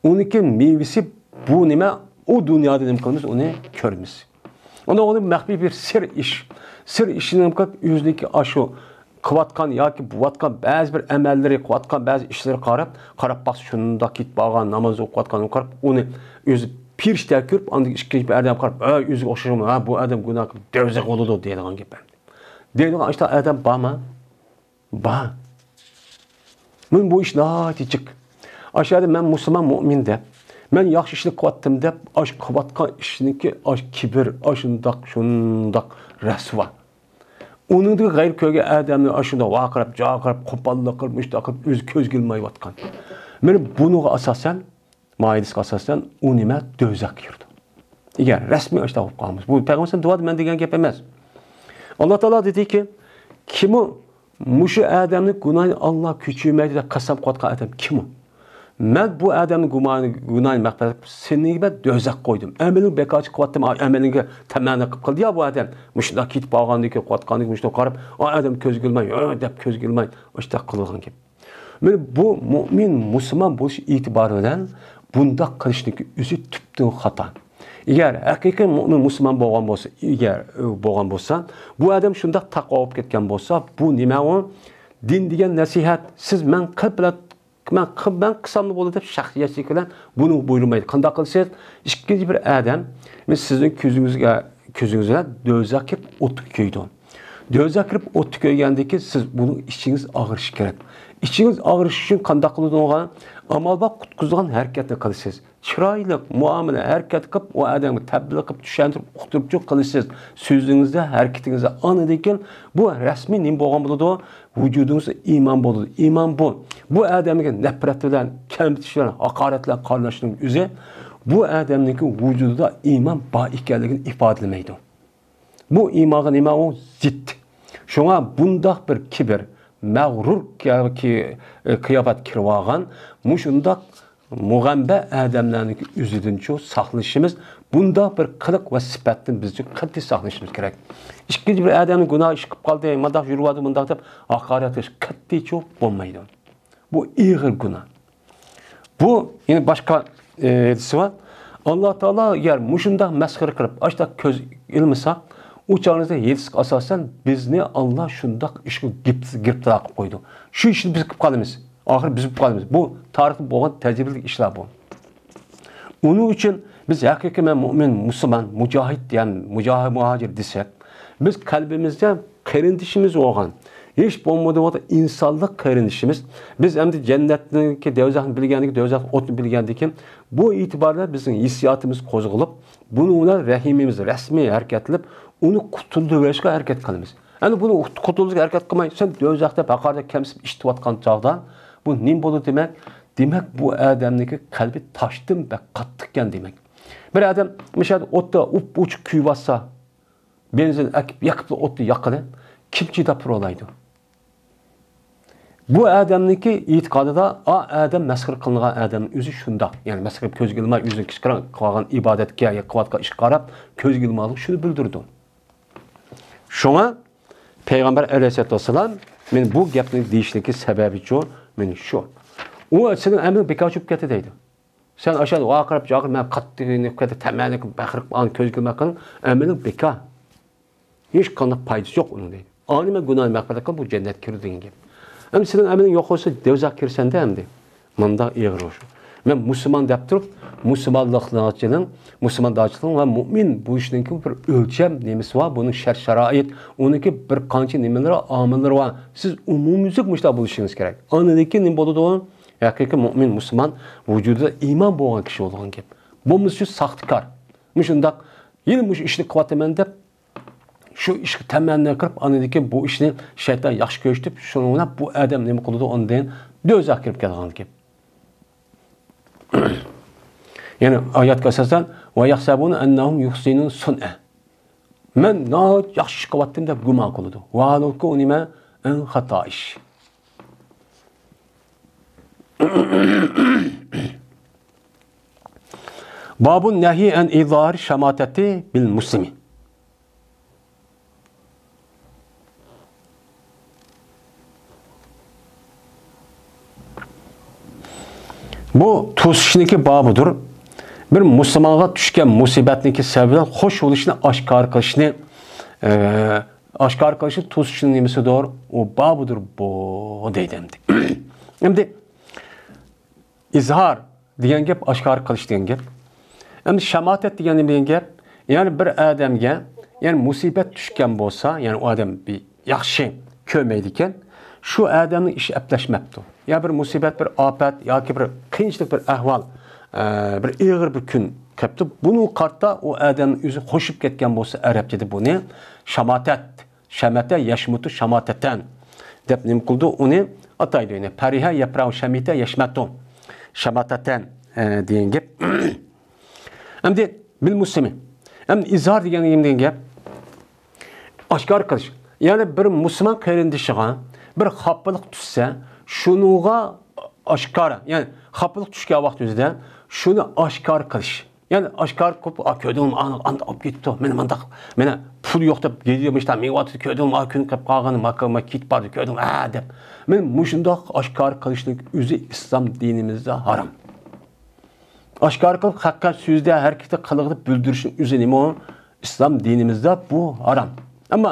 ئۇنىكى مېۋىسى بۇ نېمە؟ ئۇ دۇنيادا نېمە قىلىمىز؟ ئۇنى كۆرىمىز. ئۇنىڭ ئۇنى مەخپىي بىر سىر ئىش. سىر ئىشنىڭ ئۆزىنىڭكى ئاشۇ قىلىۋاتقان ياكى بوۋاتقان بەزى بىر ئەمەللىرى، قىلىۋاتقان بەزى ئىشلىرىغا قاراپ، قاراپ باقسا شۇنداق كېتىپ بارغان، ناماز ئوقۇۋاتقاننى قاراپ، ئۇنى ئۆزى پېرىشتە كۆرۈپ، ئاندىن ئىككىنچى بىر ئادەم قاراپ، ھە، ئۆزىگە ئوخشىغان، ھە، بۇ ئادەم گۇناھ قىلىپ دۆزەخ بولىدۇ دەيدىغان گەپ. دەيدىغان ئاشۇنداق ئادەم بارمۇ؟ بار. مەن بۇ ئىش ناھايىتى جىق. ئاشۇ يەردە مەن مۇسۇلمان مۆمىن دەپ، مەن ياخشى ئىشنى قىلىۋاتتىم دەپ، ئاشۇ قىلىۋاتقان ئىشنىڭكى ئاشۇ كىبىر، ئاشۇنداق، شۇنداق رەسۋا. ئۇنىڭدىن غەيرىي كۆرگەن ئادەمنى ئاشۇنداق ۋارقىراپ، جارقىراپ، قوپاللىق قىلىپ، مۇشۇنداق قىلىپ، ئۆزى كۆزگە ئىلمايۋاتقان. مانا بۇنىڭغا ئاساسەن، ماھىدىسىگە ئاساسەن، ئۇ نېمە؟ دۆزەخكە كىرىدۇ. ئەگەر رەسمىي ئاشۇنداق بولۇپ قالغان بولسا. بۇ پەيغەمبەر دۇئادا مەن دېگەن گەپ ئەمەس. ئاللا تائالا دېدىكى، كىمۇ مۇشۇ ئادەمنىڭ گۇناھىنى ئاللا كۆچۈرمەيدۇ دەپ قەسەم قىلىۋاتقان ئادەم كىمۇ؟ مەن بۇ ئادەمنىڭ گۇناھىنى، گۇناھىنى مەغپىرەت قىلىپ، سېنى بەك دۆزەخ قويدۇم. ئەمىلىڭ بىكارچە قىلىۋاتتىم، ئەمىلىڭگە تەمەننا قىلىپ قىلدى يا بۇ ئادەم. مۇشۇنداق كېتىپ قالغاندىكى، قىلىۋاتقاندىكى مۇشۇنداق قاراپ، ئا ئادەم كۆزگە ئىلماي، ھۆ دەپ كۆزگە ئىلماي، ئاشۇنداق قىلغان گەپ. مانا بۇ مۆمىن، مۇسۇلمان بولۇش ئېتىبارى بىلەن بۇنداق قىلىشنىڭكى ئۆزى تۈپتىن خاتا. ئەگەر ھەقىقىي مۆمىن، مۇسۇلمان بولغان بولسا، ئەگەر، ئە، بولغان بولسا، بۇ ئادەم شۇنداق تەقۋا بولۇپ كەتكەن بولسا، بۇ نېمە ئۇ؟ دىن دېگەن نەسىھەت، سىز مەن قىلىپ بىلە-، مەن قىل-، مەن قىلساملا بولىدۇ دەپ شەخسىيەتچىلىك بىلەن بۇنى بۇيرۇمايدۇ. قانداق قىلىسىز؟ ئىككىنچى بىر ئادەم، مەن سىزنىڭ كۆزىڭىزگە، كۆزىڭىز بىلەن دۆزەخ كىرىپ ئوتقا كۆيىدۇ. دوزاخقا كىرىپ ئوتتا كۆيگەندىن كېيىن سىز بۇنىڭ ئىچىڭىز ئاغرىشى كېرەك. ئىچىڭىز ئاغرىشى ئۈچۈن قانداق قىلىدىغان ئامال بار؟ قۇتقۇزىدىغان ھەرىكەتنى قىلىسىز. چىرايلىق مۇئامىلە، ھەرىكەت قىلىپ، ئۇ ئادەمگە تەبلىغ قىلىپ، چۈشەندۈرۈپ، ئۇقتۇرۇپ قىلىسىز. سۆزىڭىزدە، ھەرىكىتىڭىزدە. ئاندىن كېيىن بۇ رەسمىي نېمە بولغان بولىدۇ؟ ۋۇجۇدىڭىزدا ئىمان بولىدۇ. ئىمان بۇ. بۇ ئادەمگە نەپرەت بىلەن، كەمسىتىش بىلەن، ھاقارەت بىلەن قارىلاشنىڭ ئۆزى بۇ ئادەمنىڭكى ۋۇجۇدىدا ئىمان بار ئىكەنلىكىنى ئىپادىلىمەيدۇ. بۇ ئىمانغا نېمە ئۇ؟ زىت. شۇڭا بۇنداق بىر كىبىر، مەغرۇر قىيا-، قىياپەت كىرىۋالغان مۇشۇنداق مۇغەمبە ئادەملەرنىڭ ئۆزىدىنچۇ ساقلىنىشىمىز، بۇنداق بىر قىلىق ۋە سۈپەتتىن بىزچۇ قەتئىي ساقلىنىشىمىز كېرەك. ئىككىنچى بىر ئادەمنى گۇناھ ئىش قىلىپ قالدى، مۇنداق يۈرۈۋاتىدۇ، مۇنداق دەپ ھاقارەت قىلىش قەتئىيچۇ بولمايدۇ. بۇ ئېغىر گۇناھ. بۇ يەنە باشقا، ئى، ھەدىسى بار. ئاللا تائالا ئەگەر مۇشۇنداق مەسخىرە قىلىپ، ئاشۇنداق كۆز ئىلمىسا، ئۇ چاغىمىزدا ھەدىسكە ئاساسەن بىزنى ئاللا شۇنداق ئىشقا گىرىپتار قىلىپ قويىدۇ. شۇ ئىشنى بىز قىلىپ قالىمىز. ئاخىرى بىز قىلىپ قالىمىز. بۇ تارىختا بولغان تەجرىبىلىك ئىشلار بۇ. ئۇنىڭ ئۈچۈن بىز ھەقىقىي مەن مۇئمىن، مۇسۇلمان، مۇجاھىد دېگەن مۇجاھىد، مۇھاجىر دېسەك، بىز قەلبىمىزدە قېرىندىشىمىز بولغان، ھېچ بولمىغاندا ئىنسانلىق قېرىندىشىمىز، بىز ئەمدى جەننەتنىڭكى، دوزاخنى بىلگەندىكىن، دوزاخ ئوتنى بىلگەندىكىن، بۇ ئېتىباردا بىزنىڭ ھېسسىياتىمىز قوزغىلىپ، بۇنىڭ بىلەن رەھىمىمىز رەسمىي ھەرىكەتلىنىپ، ئۇنى قۇتۇلدۇرۇۋېلىشقا ھەرىكەت قىلىمىز. ئەمدى بۇنى قۇتۇلدۇرۇشقا ھەرىكەت قىلماي، سەن دوزاخ دەپ ھاقارەت، كەمسىتىپ ئىشلىتىۋاتقان چاغدا، بۇ نېمە بولىدۇ دېمەك؟ دېمەك، بۇ ئادەمنىڭكى قەلبى تاشتىن بەك قاتتىقكەن دېمەك. بىر ئادەم مۇشۇ يەردە ئوتتا ئوپئوچۇق كۆيۈۋاتسا، بېنزىن ئەكىپ، يېقىپلا ئوتتا ياقىدۇ. كىم چىداپ تۇرالايدۇ؟ بۇ ئادەمنىڭكى ئېتىقادىدا، ئا، ئادەم مەسخىرە قىلىنغان ئادەمنىڭ ئۆزى شۇنداق. يەنى مەسخىرە كۆزگە ئىلماي، ئۆزىنىڭ كىچىك قىلغان ئىبادەتكە، قىلىۋاتقان ئىشقا قاراپ، كۆزگە ئىلمايدۇ، شۇنى بىلدۈرىدۇ. شۇڭا پەيغەمبەر ئەلەيھىسسالاتۇ ۋەسسالام، مېنىڭ بۇ گەپنى دېيىشلىكى سەۋەبىچۇ، مېنىڭ شۇ. ئۇ سېنىڭ ئەمىلىڭ بىكار چۈشۈپ كەتتى دەيدۇ. سەن ئاشۇ ۋارقىراپ، جاقىراپ، مەن قاتتىق كەتتى، تەمەلىك، بەخىر، ئان كۆزگە مەقىن، ئەمىلىڭ بىكار. ھېچقانداق پايدىسى يوق ئۇنىڭ دەيدۇ. ئانى مەن گۇناھنى مەغپىرەت قىلىپ، بۇ جەننەتكە كىرىدۇ دېگەن گەپ. ئەمدى سېنىڭ ئەمىلىڭ يوق بولسا، دوزاخقا كىرىسەن-دە ئەمدى. مۇنداق ئېغىر ئۇ. مەن مۇسۇلمان دەپ تۇرۇپ، مۇسۇلمانلىقنىڭ، مۇسۇلماندارچىلىقنىڭ ۋە مۇئمىن بولۇشنىڭكى بىر ئۆلچەم نېمىسى بار، بۇنىڭ شەرت-شارائىت، ئۇنىڭكى بىر قانچە نېمىلىرى، ئامىللىرى بار. سىز ئومۇميۈزلۈك مۇشۇنداق بولۇشىڭىز كېرەك. ئاندىن كېيىن نېمە بولىدۇ؟ ھەقىقىي مۇئمىن، مۇسۇلمان، ۋۇجۇدىدا ئىمان بولغان كىشى بولغان گەپ. بولمىسا شۇ ساختىكار. مۇشۇنداق، يەنە مۇشۇ ئىشنى قىلىۋاتىمەن دەپ، شۇ ئىشقا تەمەننا قىلىپ، ئاندىن كېيىن بۇ ئىشنى شەيتان ياخشى كۆرسىتىپ، شۇنىڭ بىلەن بۇ ئادەم نېمە قىلىدۇ؟ ئاندىن دوزاخقا كىرىپ كەتكەن گەپ. يەنى ئايەتكە ئاساسەن، «ۋە يەھسەبۇنە ئەننەھۇم يۇھسىنۇنە سۇنئە.» مەن ناھايىتى ياخشى ئىش قىلىۋاتىمەن دەپ گۇمان قىلىدۇ. ۋاھالبۇكى ئۇ نېمە؟ ئەڭ خاتا ئىش. بابۇن نەھي ئەن ئىزھارى شاماتەتى بىل مۇسلىمى. بۇ توسۇشنىڭكى بابىدۇر. بىر مۇسۇلمانغا چۈشكەن مۇسىبەتنىڭكى سەۋەبى بىلەن خوش بولۇشنى ئاشكارا قىلىشنى، ئە، ئاشكارا قىلىشنى توسۇشنىڭ نېمىسىدۇر؟ ئۇ بابىدۇر بۇ، دەيدۇ ئەمدى. ئەمدى ئىزھار دېگەن گەپ، ئاشكارا قىلىش دېگەن گەپ. ئەمدى شاماتەت دېگەن نېمە دېگەن گەپ؟ يەنى بىر ئادەمگە، يەنى مۇسىبەت چۈشكەن بولسا، يەنى ئۇ ئادەم بىر ياخشى كۆرمەيدىكەن، شۇ ئادەمنىڭ ئىشى ئەپلەشمەپتۇ. يا بىر مۇسىبەت، بىر ئاپەت ياكى بىر قىيىنچىلىق، بىر ئەھۋال، ئە، بىر ئېغىر بىر كۈن كەپتۇ. بۇنىڭغا قارىتا ئۇ ئادەم ئۆزى خوشۇپ كەتكەن بولسا، ئەرەبچىدە بۇنى شاماتەت، شەمەتە يەشمۇتۇ شاماتەتەن دەپ نېمە قىلىدۇ؟ ئۇنى ئاتايدۇ. يەنى پەرىھە يەپرەھۇ شەمىتە يەشمەتۇ شاماتەتەن، ئە، دېگەن گەپ. ئەمدى بىل مۇسلىمى. ئەمدى ئىزھار دېگەن نېمە دېگەن گەپ؟ ئاشكارا قىلىش. يەنى بىر مۇسۇلمان قېرىندىشىغا بىر خاپىلىق چۈشسە، شۇنىڭغا ئاشكارا، يەنى خاپىلىق چۈشكەن ۋاقتىمىزدا شۇنى ئاشكارا قىلىش. يەنى ئاشكارا قىلىپ، «ئا، كۆردۈڭمۇ، ئانا، ئانداق ئوپ كېتىپتۇ، مېنى مانداق، مېنى پۇل يوق دەپ گېدىيە مۇشتا مېڭىۋاتىدۇ، كۆردۈڭمۇ، ئا، كۈن قېلىپ قالغىنى، ماكا، ما كېتىپ باردى، كۆردۈڭمۇ، ھە» دەپ. مېنى مۇشۇنداق ئاشكارا قىلىشنىڭ ئۆزى ئىسلام دىنىمىزدا ھارام. ئاشكارا قىلىپ، ھەقىقەت سۆزدە، ھەرىكىتى، قىلىقىدا بىلدۈرۈشنىڭ ئۆزى نېمە ئۇ؟ ئىسلام دىنىمىزدا بۇ ھارام. ئەمما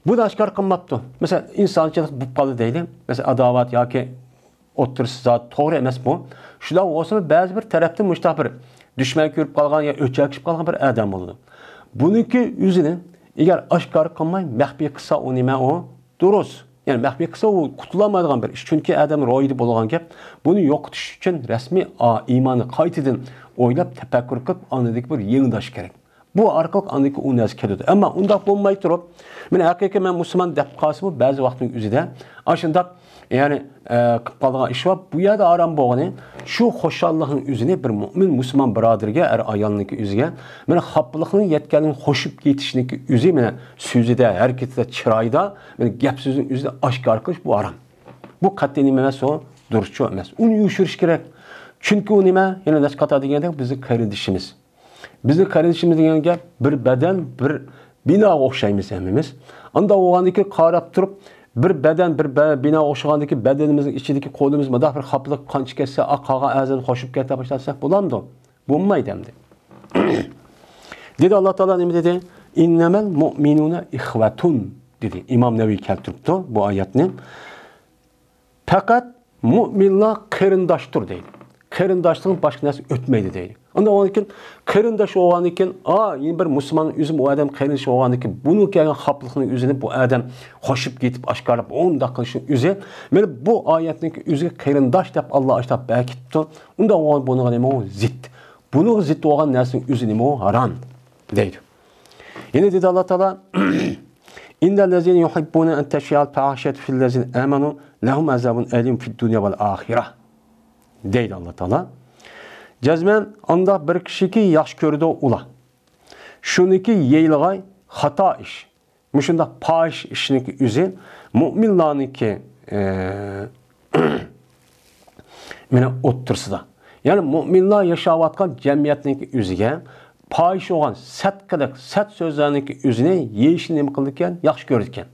بۇنى ئاشكارا قىلماپتۇ. مەسىلەن، ئىنسانچىلىق بولۇپ قالدى دەيلى. مەسىلەن، ئاداۋەت ياكى ئوتتۇرىسى زادى توغرا ئەمەس بۇ. شۇنداق بولسىمۇ، بەزى بىر تەرەپتىن مۇشۇنداق بىر دۈشمەن كۆرۈپ قالغان يا ئۆچەكلىشىپ قالغان بىر ئادەم بولىدۇ. بۇنىڭكى ئۆزىنى ئەگەر ئاشكارا قىلماي، مەخپىي قىلسا، ئۇ نېمە ئۇ؟ دۇرۇس. يەنى مەخپىي قىلسا، ئۇ قۇتۇلالمايدىغان بىر ئىش. چۈنكى ئادەم روھىدا بولغان گەپ. بۇنى يوقىتىش ئۈچۈن رەسمىي ئا-، ئىماننى قايتىدىن ئويلاپ، تەپەككۇر قىلىپ، ئاندىكى بىر يېڭىداش كېرەك. بۇ ئارقىلىق ئاندىكى ئۇ نەرسە كېلىدۇ. ئەمما ئۇنداق بولماي تۇرۇپ، مېنى ھەقىقىي مەن مۇسۇلمان دەپ قالسىمۇ، بەزى ۋاقىتنىڭ ئۆزىدە ئاشۇنداق، يەنى، ئە، قىلىپ قالىدىغان ئىش بار. بۇ يەردە ھارام بولغىنى، شۇ خۇشاللىقنىڭ ئۆزىنى بىر مۆمىن مۇسۇلمان بۇرادىرىگە، ئەر ئايالنىڭكى ئۆزىگە، مېنى خاپىلىقنىڭ يەتكەنلىكىنى قوشۇپ كېتىشنىڭكى ئۆزى، مېنى سۆزىدە، ھەرىكىتىدە، چىرايىدا، مېنى گەپ سۆزىنىڭ ئۆزىدە ئاشكارا قىلىش بۇ ھارام. بۇ قەتئىي نېمە ئەمەس ئۇ؟ دۇرۇسچۇ ئەمەس. ئۇنى يوشۇرۇش كېرەك. چۈنكى ئۇ نېمە؟ يەنە نەچچە قېتىم دېگەندەك، بىزنىڭ قېرىندىشىمىز. بىزنىڭ قېرىندىشىمىز دېگەن گەپ بىر بەدەن، بىر بىناغا ئوخشايمىز ھەممىمىز. ئانداق بولغاندىكى قاراپ تۇرۇپ، بىر بەدەن، بىر بە-، بىناغا ئوخشىغاندىكى بەدىنىمىزنىڭ ئىچىدىكى قولىمىز مۇنداق بىر خاپىلىق قانچە كەتسە، ئا، قالغان ئەزانى قوشۇپ كەتسە باشلاساق بولامدۇ؟ بولمايدۇ ئەمدى. دېدى ئاللا تائالا نېمە دېدى؟ «ئىننەمەل مۇئمىنۇنە ئىخۋەتۇن» دېدى. ئىمام نەۋەۋى كەلتۈرۈپتۇ بۇ ئايەتنى. پەقەت مۆمىنلار قېرىنداشتۇر دەيدۇ. قېرىنداشتىن باشقا نەرسە ئۆتمەيدۇ دەيدۇ. ئاندىن ئۇنىڭدىن كېيىن قېرىنداش بولغاندىن كېيىن، ئا، يەنە بىر مۇسۇلمان ئۆزى بۇ ئادەم قېرىنداش بولغاندىن كېيىن، بۇنىڭ كەلگەن خاپىلىقنىڭ ئۆزىنى بۇ ئادەم قوشۇپ كېتىپ ئاشكارىلاپ ئۇنداق قىلىشنىڭ ئۆزى، مانا بۇ ئايەتنىڭ ئۆزىگە قېرىنداش دەپ ئاللا ئاشتاپ بەكىتىپتۇ. ئۇنداق بولغان بۇنىڭغا نېمە ئۇ؟ زىت. بۇنىڭغا زىت بولغان نەرسىنىڭ ئۆزى نېمە ئۇ؟ ھارام دەيدۇ. يەنە دېدى ئاللا تائالا، «ئىننەللەزىنە يۇھىببۇنە ئەن تەشىئەل فاھىشەتۇ فىللەزىنە ئامەنۇ لەھۇم ئازابۇن ئەلىمۇن فىددۇنيا ۋەل ئاخىرە» دەيدۇ ئاللا تائالا. جەزمەن ئانداق بىر كىشىكى ياخشى كۆرىدۇ ئۇلار. شۇنىكى يېيىلغاي خاتا ئىش. مۇشۇنداق پاھىش ئىشنىڭكى ئۆزى مۆمىنلارنىڭكى، ئە، مېنىڭ ئوتتۇرىسىدا. يەنى مۆمىنلار ياشاۋاتقان جەمئىيەتنىڭكى ئۆزىگە پاھىش بولغان سەت قىلىق، سەت سۆزلەرنىڭكى ئۆزىنى يېيىشنى نېمە قىلىدىكەن؟ ياخشى كۆرىدىكەن.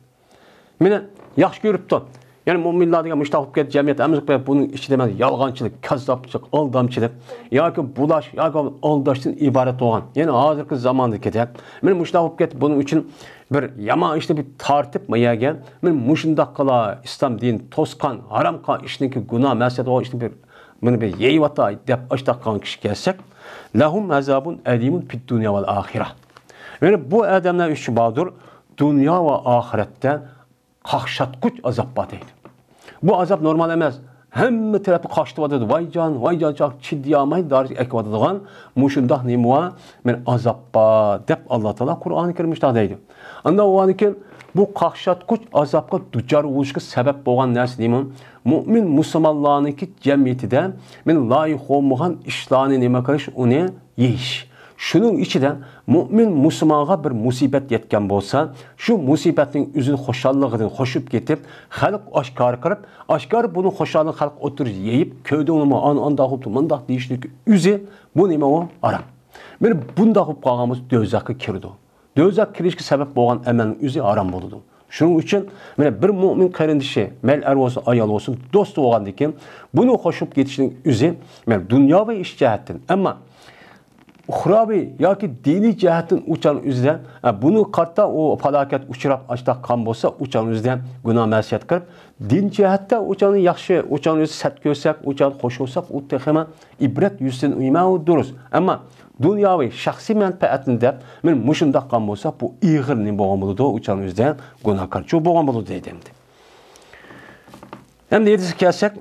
مېنى ياخشى كۆرۈپتۇ. يەنى مۆمىنلار دېگەن مۇشۇنداق بولۇپ كەتتى، جەمئىيەت ئەمىز بۇنىڭ ئىچىدە مەن يالغانچىلىق، كاززاپچىلىق، ئالدامچىلىق ياكى بۇلاش ياكى ئالداشتىن ئىبارەت بولغان. يەنى ھازىرقى زاماندىكىدەك مېنى مۇشۇنداق بولۇپ كەتتى، بۇنىڭ ئۈچۈن بىر يامان ئىشنى بىر تارتىپ ما يەرگە، مەن مۇشۇنداق قىلا، ئىسلام دىنى توسقان، ھارام قىلغان ئىشنىڭكى گۇناھ مەسىيەت بولغان ئىشنى بىر، بۇنى بىر يېيىۋاتاي دەپ ئاشتاق قىلغان كىشى كەلسەك، لەھۇم ئەزابۇن ئەلىمۇن فىددۇنيا ۋەل ئاخىرە. يەنى بۇ ئادەملەر ئۈچۈن باردۇر، دۇنيا ۋە ئاخىرەتتە قاقشاتقۇچ ئازاب بار دەيدۇ. بۇ ئازاب نورمال ئەمەس. ھەممە تەرەپنى قاقشىتىۋاتىدۇ. ۋايجان، ۋايجان، چاق چىدىيالماي دارىسىگە ئەكىۋاتىدىغان مۇشۇنداق نېمە بار؟ مەن ئازاب بار دەپ ئاللا تائالا قۇرئانى كەرىمدە شۇنداق دەيدۇ. ئاندىن ئۇنىڭدىن كېيىن بۇ قاقشاتقۇچ ئازابقا دۇچار بولۇشقا سەۋەب بولغان نەرسە نېمە؟ مۆمىن مۇسۇلمانلارنىڭكى جەمئىيىتىدە مەن لايىق بولمىغان ئىشلارنى نېمە قىلىش، ئۇنى يېيىش. شۇنىڭ ئىچىدە مۆمىن مۇسۇلمانغا بىر مۇسىبەت يەتكەن بولسا، شۇ مۇسىبەتنىڭ ئۆزىنى خۇشاللىقىدىن قوشۇپ كېتىپ، خەلق ئاشكارا قىلىپ، ئاشكارا بۇنىڭ خۇشاللىقىنى خەلق ئوتتۇرىسىدا يېيىپ، كۆردۈڭلىمۇ، ئانا ئانداق بوپتۇ، مۇنداق دېيىشنىڭ ئۆزى، بۇ نېمە ئۇ؟ ھارام. مانا بۇنداق بولۇپ قالغان بولسا، دوزاخقا كىرىدۇ. دوزاخقا كىرىشكە سەۋەب بولغان ئەمەلنىڭ ئۆزى ھارام بولىدۇ. شۇنىڭ ئۈچۈن مانا بىر مۆمىن قېرىندىشى، مەيلى ئەر بولسۇن، ئايال بولسۇن، دوستى بولغاندىن كېيىن، بۇنى قوشۇپ كېتىشنىڭ ئۆزى، مانا دۇنياۋى ئىش جەھەتتىن، ئەمما ئۇخراۋى ياكى دىنىي جەھەتتىن ئۇ چاغنىڭ ئۆزىدە، ئە، بۇنىڭغا قارىتا ئۇ پالاكەت ئۇچراپ، ئاشتاق قىلغان بولسا، ئۇ چاغنىڭ ئۆزىدە گۇناھ مەسىيەت قىلىپ، دىن جەھەتتە ئۇ چاغنى ياخشى، ئۇ چاغنىڭ ئۆزى سەت كۆرسەك، ئۇ چاغنى خوش بولساق، ئۇ تېخىمۇ ئىبرەت يۈزىسىدىن ئۇيماۋۇ دۇرۇس. ئەمما دۇنياۋى شەخسىي مەنپەئەتنى دەپ، مانا مۇشۇنداق قىلغان بولسا، بۇ ئېغىر نېمە بولغان بولىدۇ؟ ئۇ چاغنىڭ ئۆزىدە گۇناھكارچۇ بولغان بولىدۇ دەيدۇ ئەمدى. ئەمدى ھەدىسكە كەلسەك،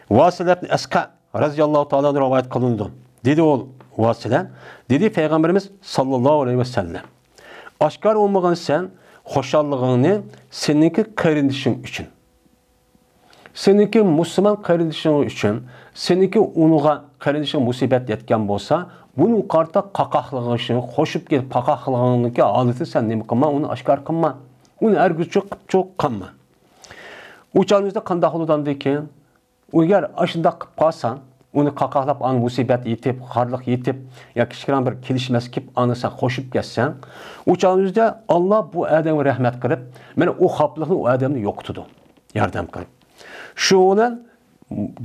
ۋاسىلە ئىبنى ئەسقە رەزىياللاھۇ تائالا ئەنھۇ رىۋايەت قىلىنىدۇ. دېدى ئۇ ۋاسىلە، دېدى پەيغەمبىرىمىز ساللاللاھۇ ئەلەيھى ۋەسەللەم، ئاشكارا بولمىغىنسەن خۇشاللىقىڭنى سېنىڭكى قېرىندىشىڭ ئۈچۈن. سېنىڭكى مۇسۇلمان قېرىندىشىڭ ئۈچۈن، سېنىڭكى ئۇنىڭغا، قېرىندىشىڭ مۇسىبەت يەتكەن بولسا، بۇنىڭغا قارىتا قاقاقلىغىشىڭ، قوشۇپ كېلىپ قاقاقلىغىنىڭكى ھالىتىنى سەن نېمە قىلما، ئۇنى ئاشكارا قىلما. ئۇنى ئەرگۈزچۇ قىپچۇ قىلما. ئۇ چاغنىڭ ئۆزىدە قانداق بولىدۇ ئاندىن كېيىن؟ ئۇ گەر ئاشۇنداق قىلىپ قالساڭ، ئۇنى قاقاقلاپ، ئانا مۇسىبەت يېتىپ، خارلىق يېتىپ، ياكى كىچىككىنە بىر كېلىشمەسلىك كېلىپ، ئانا سەن قوشۇپ كەتسەڭ، ئۇ چاغنىڭ ئۆزىدە ئاللا بۇ ئادەمگە رەھمەت قىلىپ، مانا ئۇ خاپىلىقنى ئۇ ئادەمدىن يوقىتىدۇ، ياردەم قىلىپ. شۇ بىلەن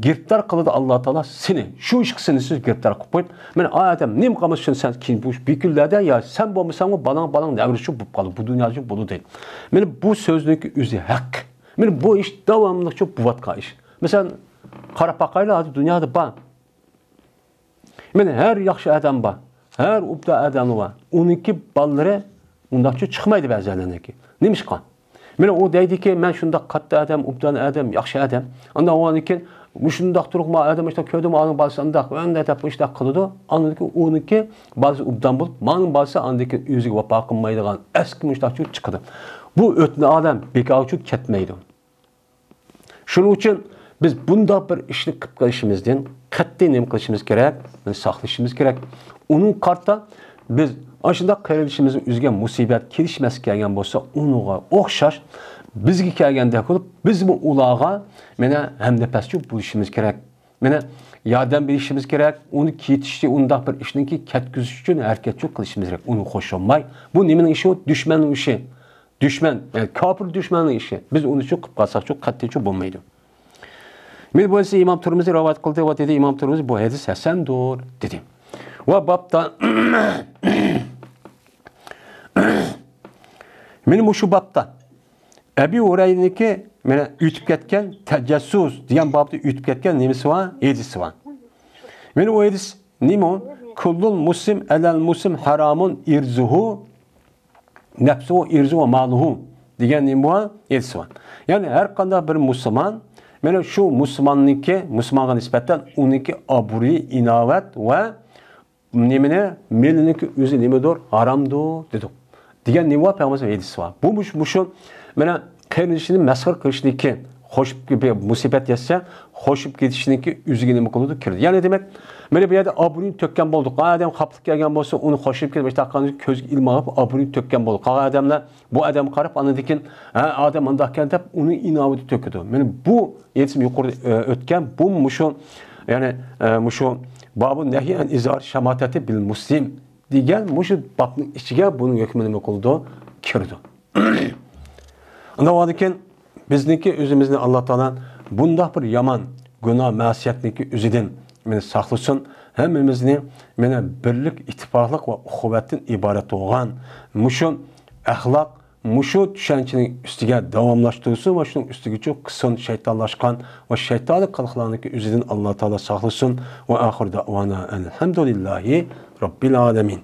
گىرىپتار قىلىدۇ ئاللا تائالا سېنى. شۇ ئىشقا سېنى سىز گىرىپتار قىلىپ قويۇپ، مانا ئا ئادەم نېمە قىلمىسا شۇنى سەن كېيىن بۇ بىكۈنلەردە يا سەن بولمىساڭمۇ بالاڭ، بالاڭ نەۋرىسى شۇ بولۇپ قالىدۇ. بۇ دۇنيادا شۇ بولىدۇ دەيدۇ. مانا بۇ سۆزنىڭكى ئۆزى ھەق. مانا بۇ ئىش داۋاملىق شۇ بولۇۋاتقان ئىش. مەسىلەن، قاراپ باقايلى، ھازىر دۇنيادا بار. مانا ھەر ياخشى ئادەم بار، ھەر ئوبدان ئادەم بار. ئۇنىڭكى بالىلىرى ئۇنداقچۇ چىقمايدۇ بەزىلەرنىڭكى. نېمىشقا؟ مانا ئۇ دەيدىكى، مەن شۇنداق قاتتىق ئادەم، ئوبدان ئادەم، ياخشى ئادەم. ئاندىن ئاندىن كېيىن مۇشۇنداق تۇرۇپ، ما ئادەم ئىشتا كۆردۈم، ئانىڭ بالىسى ئانداق، ئانداق دەپ مۇشۇنداق قىلىدۇ. ئاندىن كېيىن ئۇنىڭكى بالىسى ئوبدان بولۇپ، مانىڭ بالىسى ئاندىن كېيىن ئۆزىگە ۋاپا قىلمايدىغان ئەسكى مۇشۇنداقچۇ چىقىدۇ. بۇ ئۆتنە ئادەم بىكارغىچۇ كەتمەيدۇ. شۇنىڭ ئۈچۈن بىز بۇنداق بىر ئىشنى قىلىپ قېلىشىمىزدىن قەتئىي نېمە قىلىشىمىز كېرەك؟ بۇنى ساقلىشىمىز كېرەك. ئۇنىڭغا قارىتا بىز ئاشۇنداق قېرىندىشىمىزنىڭ ئۆزىگە مۇسىبەت كېلىشمەس كەلگەن بولسا، ئۇنىڭغا ئوخشاش بىزگە كەلگەندەك بولۇپ، بىزمۇ ئۇلارغا مانا ھەمنەپەسچۇ بولۇشىمىز كېرەك. مانا ياردەم بېرىشىمىز كېرەك. ئۇنى كېتىشى، ئۇنداق بىر ئىشنىڭكى كەتكۈزۈش ئۈچۈن ھەرىكەتچۇ قىلىشىمىز كېرەك. ئۇنى قوشۇلماي، بۇ نېمىنىڭ ئىشى ئۇ؟ دۈشمەننىڭ ئىشى. دۈشمەن، يەنى كاپىر دۈشمەننىڭ ئىشى. بىز ئۇنى شۇ قىلىپ قالساقچۇ، قەتئىيچۇ بولمايدۇ. مانا بۇ ھەدىسنى ئىمام تۇرمۇزى رىۋايەت قىلدى ۋە دېدى، ئىمام تۇرمۇزى بۇ ھەدىس ھەسەندۇر دېدى. ۋە بابتا، مانا مۇشۇ بابتا ئەبى ھۇرەيرىنىڭكى مانا ئۆتۈپ كەتكەن تەجەسسۇس دېگەن بابتا ئۆتۈپ كەتكەن نېمىسى بار؟ ھەدىسى بار. مانا ئۇ ھەدىس نېمە ئۇ؟ كۇللۇل مۇسلىم ئەلەل مۇسلىم ھارامۇن ئىرزۇھۇ نەپسۇ ئىرزۇ ۋە مالۇھۇ دېگەن نېمە بار؟ ھەدىسى بار. يەنى ھەر قانداق بىر مۇسۇلمان، مانا شۇ مۇسۇلماننىڭكى، مۇسۇلمانغا نىسبەتەن ئۇنىڭكى ئابرۇيى، ئىناۋەت ۋە نېمىنى، مېلىنىڭكى ئۆزى نېمىدۇر؟ ھارامدۇر دېدۇق. دېگەن نېمە بار؟ پەيغەمبەر ھەدىسى بار. بۇ مۇش-، مۇشۇ مانا قېرىندىشىنى مەسخىرە قىلىشنىڭكى، قوشۇپ بىر مۇسىبەت يەتسە، قوشۇپ كېتىشنىڭكى ئۆزىگە نېمە قىلىدۇ؟ كىرىدۇ. يەنى دېمەك، مانا بۇ يەردە ئابرۇينى تۆككەن بولدۇق. ئادەم خاپىلىق كەلگەن بولسا، ئۇنى قوشۇپ كېتىپ، مۇشۇنداق قىلغان كۆزگە ئىلماغا ئابرۇينى تۆككەن بولدۇق. قالغان ئادەملەر بۇ ئادەمگە قاراپ، ئاندىن كېيىن، ھە، ئادەم مۇنداق ئىكەن دەپ، ئۇنى ئىناۋىتى تۆكىدۇ. مانا بۇ ھەدىسىم يۇقىرىدا، ئۆ-، ئۆتكەن، بۇ مۇشۇ، يەنى، ئە، مۇشۇ بابۇ نەھي ئەن ئىزھار شاماتەتى بىل مۇسلىم دېگەن مۇشۇ بابنىڭ ئىچىگە بۇنىڭ ھۆكمى نېمە قىلىدۇ؟ كىرىدۇ. ئۇنداق بولغاندىكىن بىزنىڭكى ئۆزىمىزنى ئاللا تائالا بۇنداق بىر يامان گۇناھ، مەسىيەتنىڭكى ئۆزىدىن مېنى ساقلىسۇن. ھەممىمىزنى مانا بىرلىك، ئىتتىپاقلىق ۋە ئۇخۇۋەتتىن ئىبارەت بولغان مۇشۇ ئەخلاق، مۇشۇ چۈشەنچىنىڭ ئۈستىگە داۋاملاشتۇرسۇن ۋە شۇنىڭ ئۈستىگىچۇ قىلسۇن. شەيتانلاشقان ۋە شەيتانىي قىلىقلارنىڭكى ئۆزىدىن ئاللا تائالا ساقلىسۇن. ۋە ئاخىر دەئۋانا ئەلھەمدۇلىللاھى رەببىل ئالەمىن.